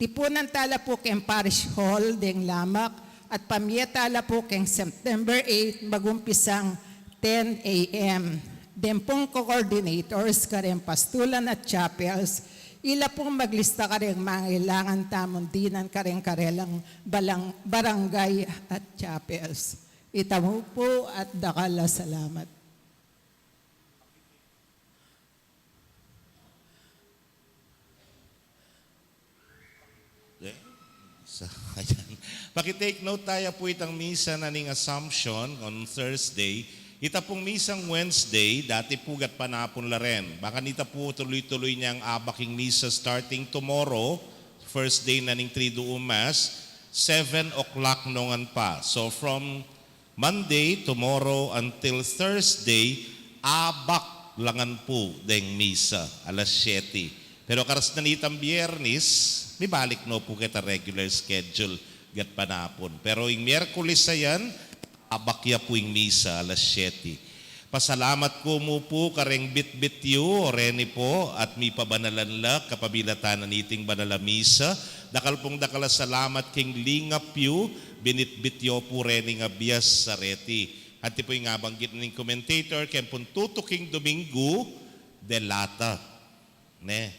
Tipunan tala pu king Parish Hall deng lamak at pamie tala pu king September eight, magumpisang ten A M. Deng pung coordinators kareng pastulan at chapels, ila pung maglista kareng mangailangan tamung dinan kareng karelang balang, barangay at chapels. Ita mu pu at dakal a salamat. Eh, sa, ayan. Paki-take note taya pu itang misa na ning Assumption on Thursday. Ita pung misang Wednesday, dati pu gatpanapun la rin. Baka nita pu tuloy-tuloy neng abak ing misa starting tomorrow, first day na ning Triduum Mass, seven o'clock ngan pa. So from Monday, tomorrow, until Thursday, abak la ngan pu deng misa, alas siyete. Pero karas na nitang Biyernes, mibalik no pu keta regular schedule, gatpanapun. Pero ing Miyerkules a yan, abak ya pu ing misa, alas siyete. Pasalamat ku mu pu kareng bitbit yu, o reni pu, at mipabanalan la, kapabilatan na niting banal a misa. Dakal pung dakal a salamat king lingap yu, binitbit yu pu rening abias a reti. Anti pu ing abanggit ning commentator, ken pung tutuking Dominggu, Delata. Ne?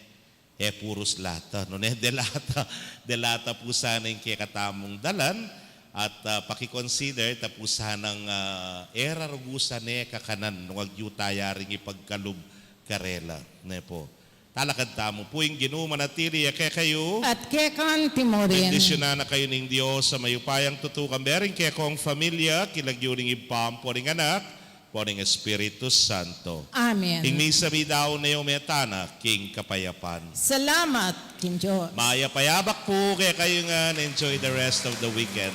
E purus lata, no ne? Delata, delata pu sana ing kekatamung dalan, at, ah, paki-consider ta pu sanang, ah, e ra rugusan e kakanan, nung agyu taya ring ipagkalub karela, ne pu. Talakad tamu pu. Ing Ginu manatili ya kekayu. At keka mu rin. Bendisyunan na kayu ning Dios a mayupayang tutu, kambe ring kekong familia, king lagyu ning Ibpa, ampo ning Anak, ampo ning Espiritu Santo. Amen. Ing misa midaun ne, o meta na king kapayapan. Salamat king Dios. Mayap a abak pu kekayu ngan, enjoy the rest of the weekend.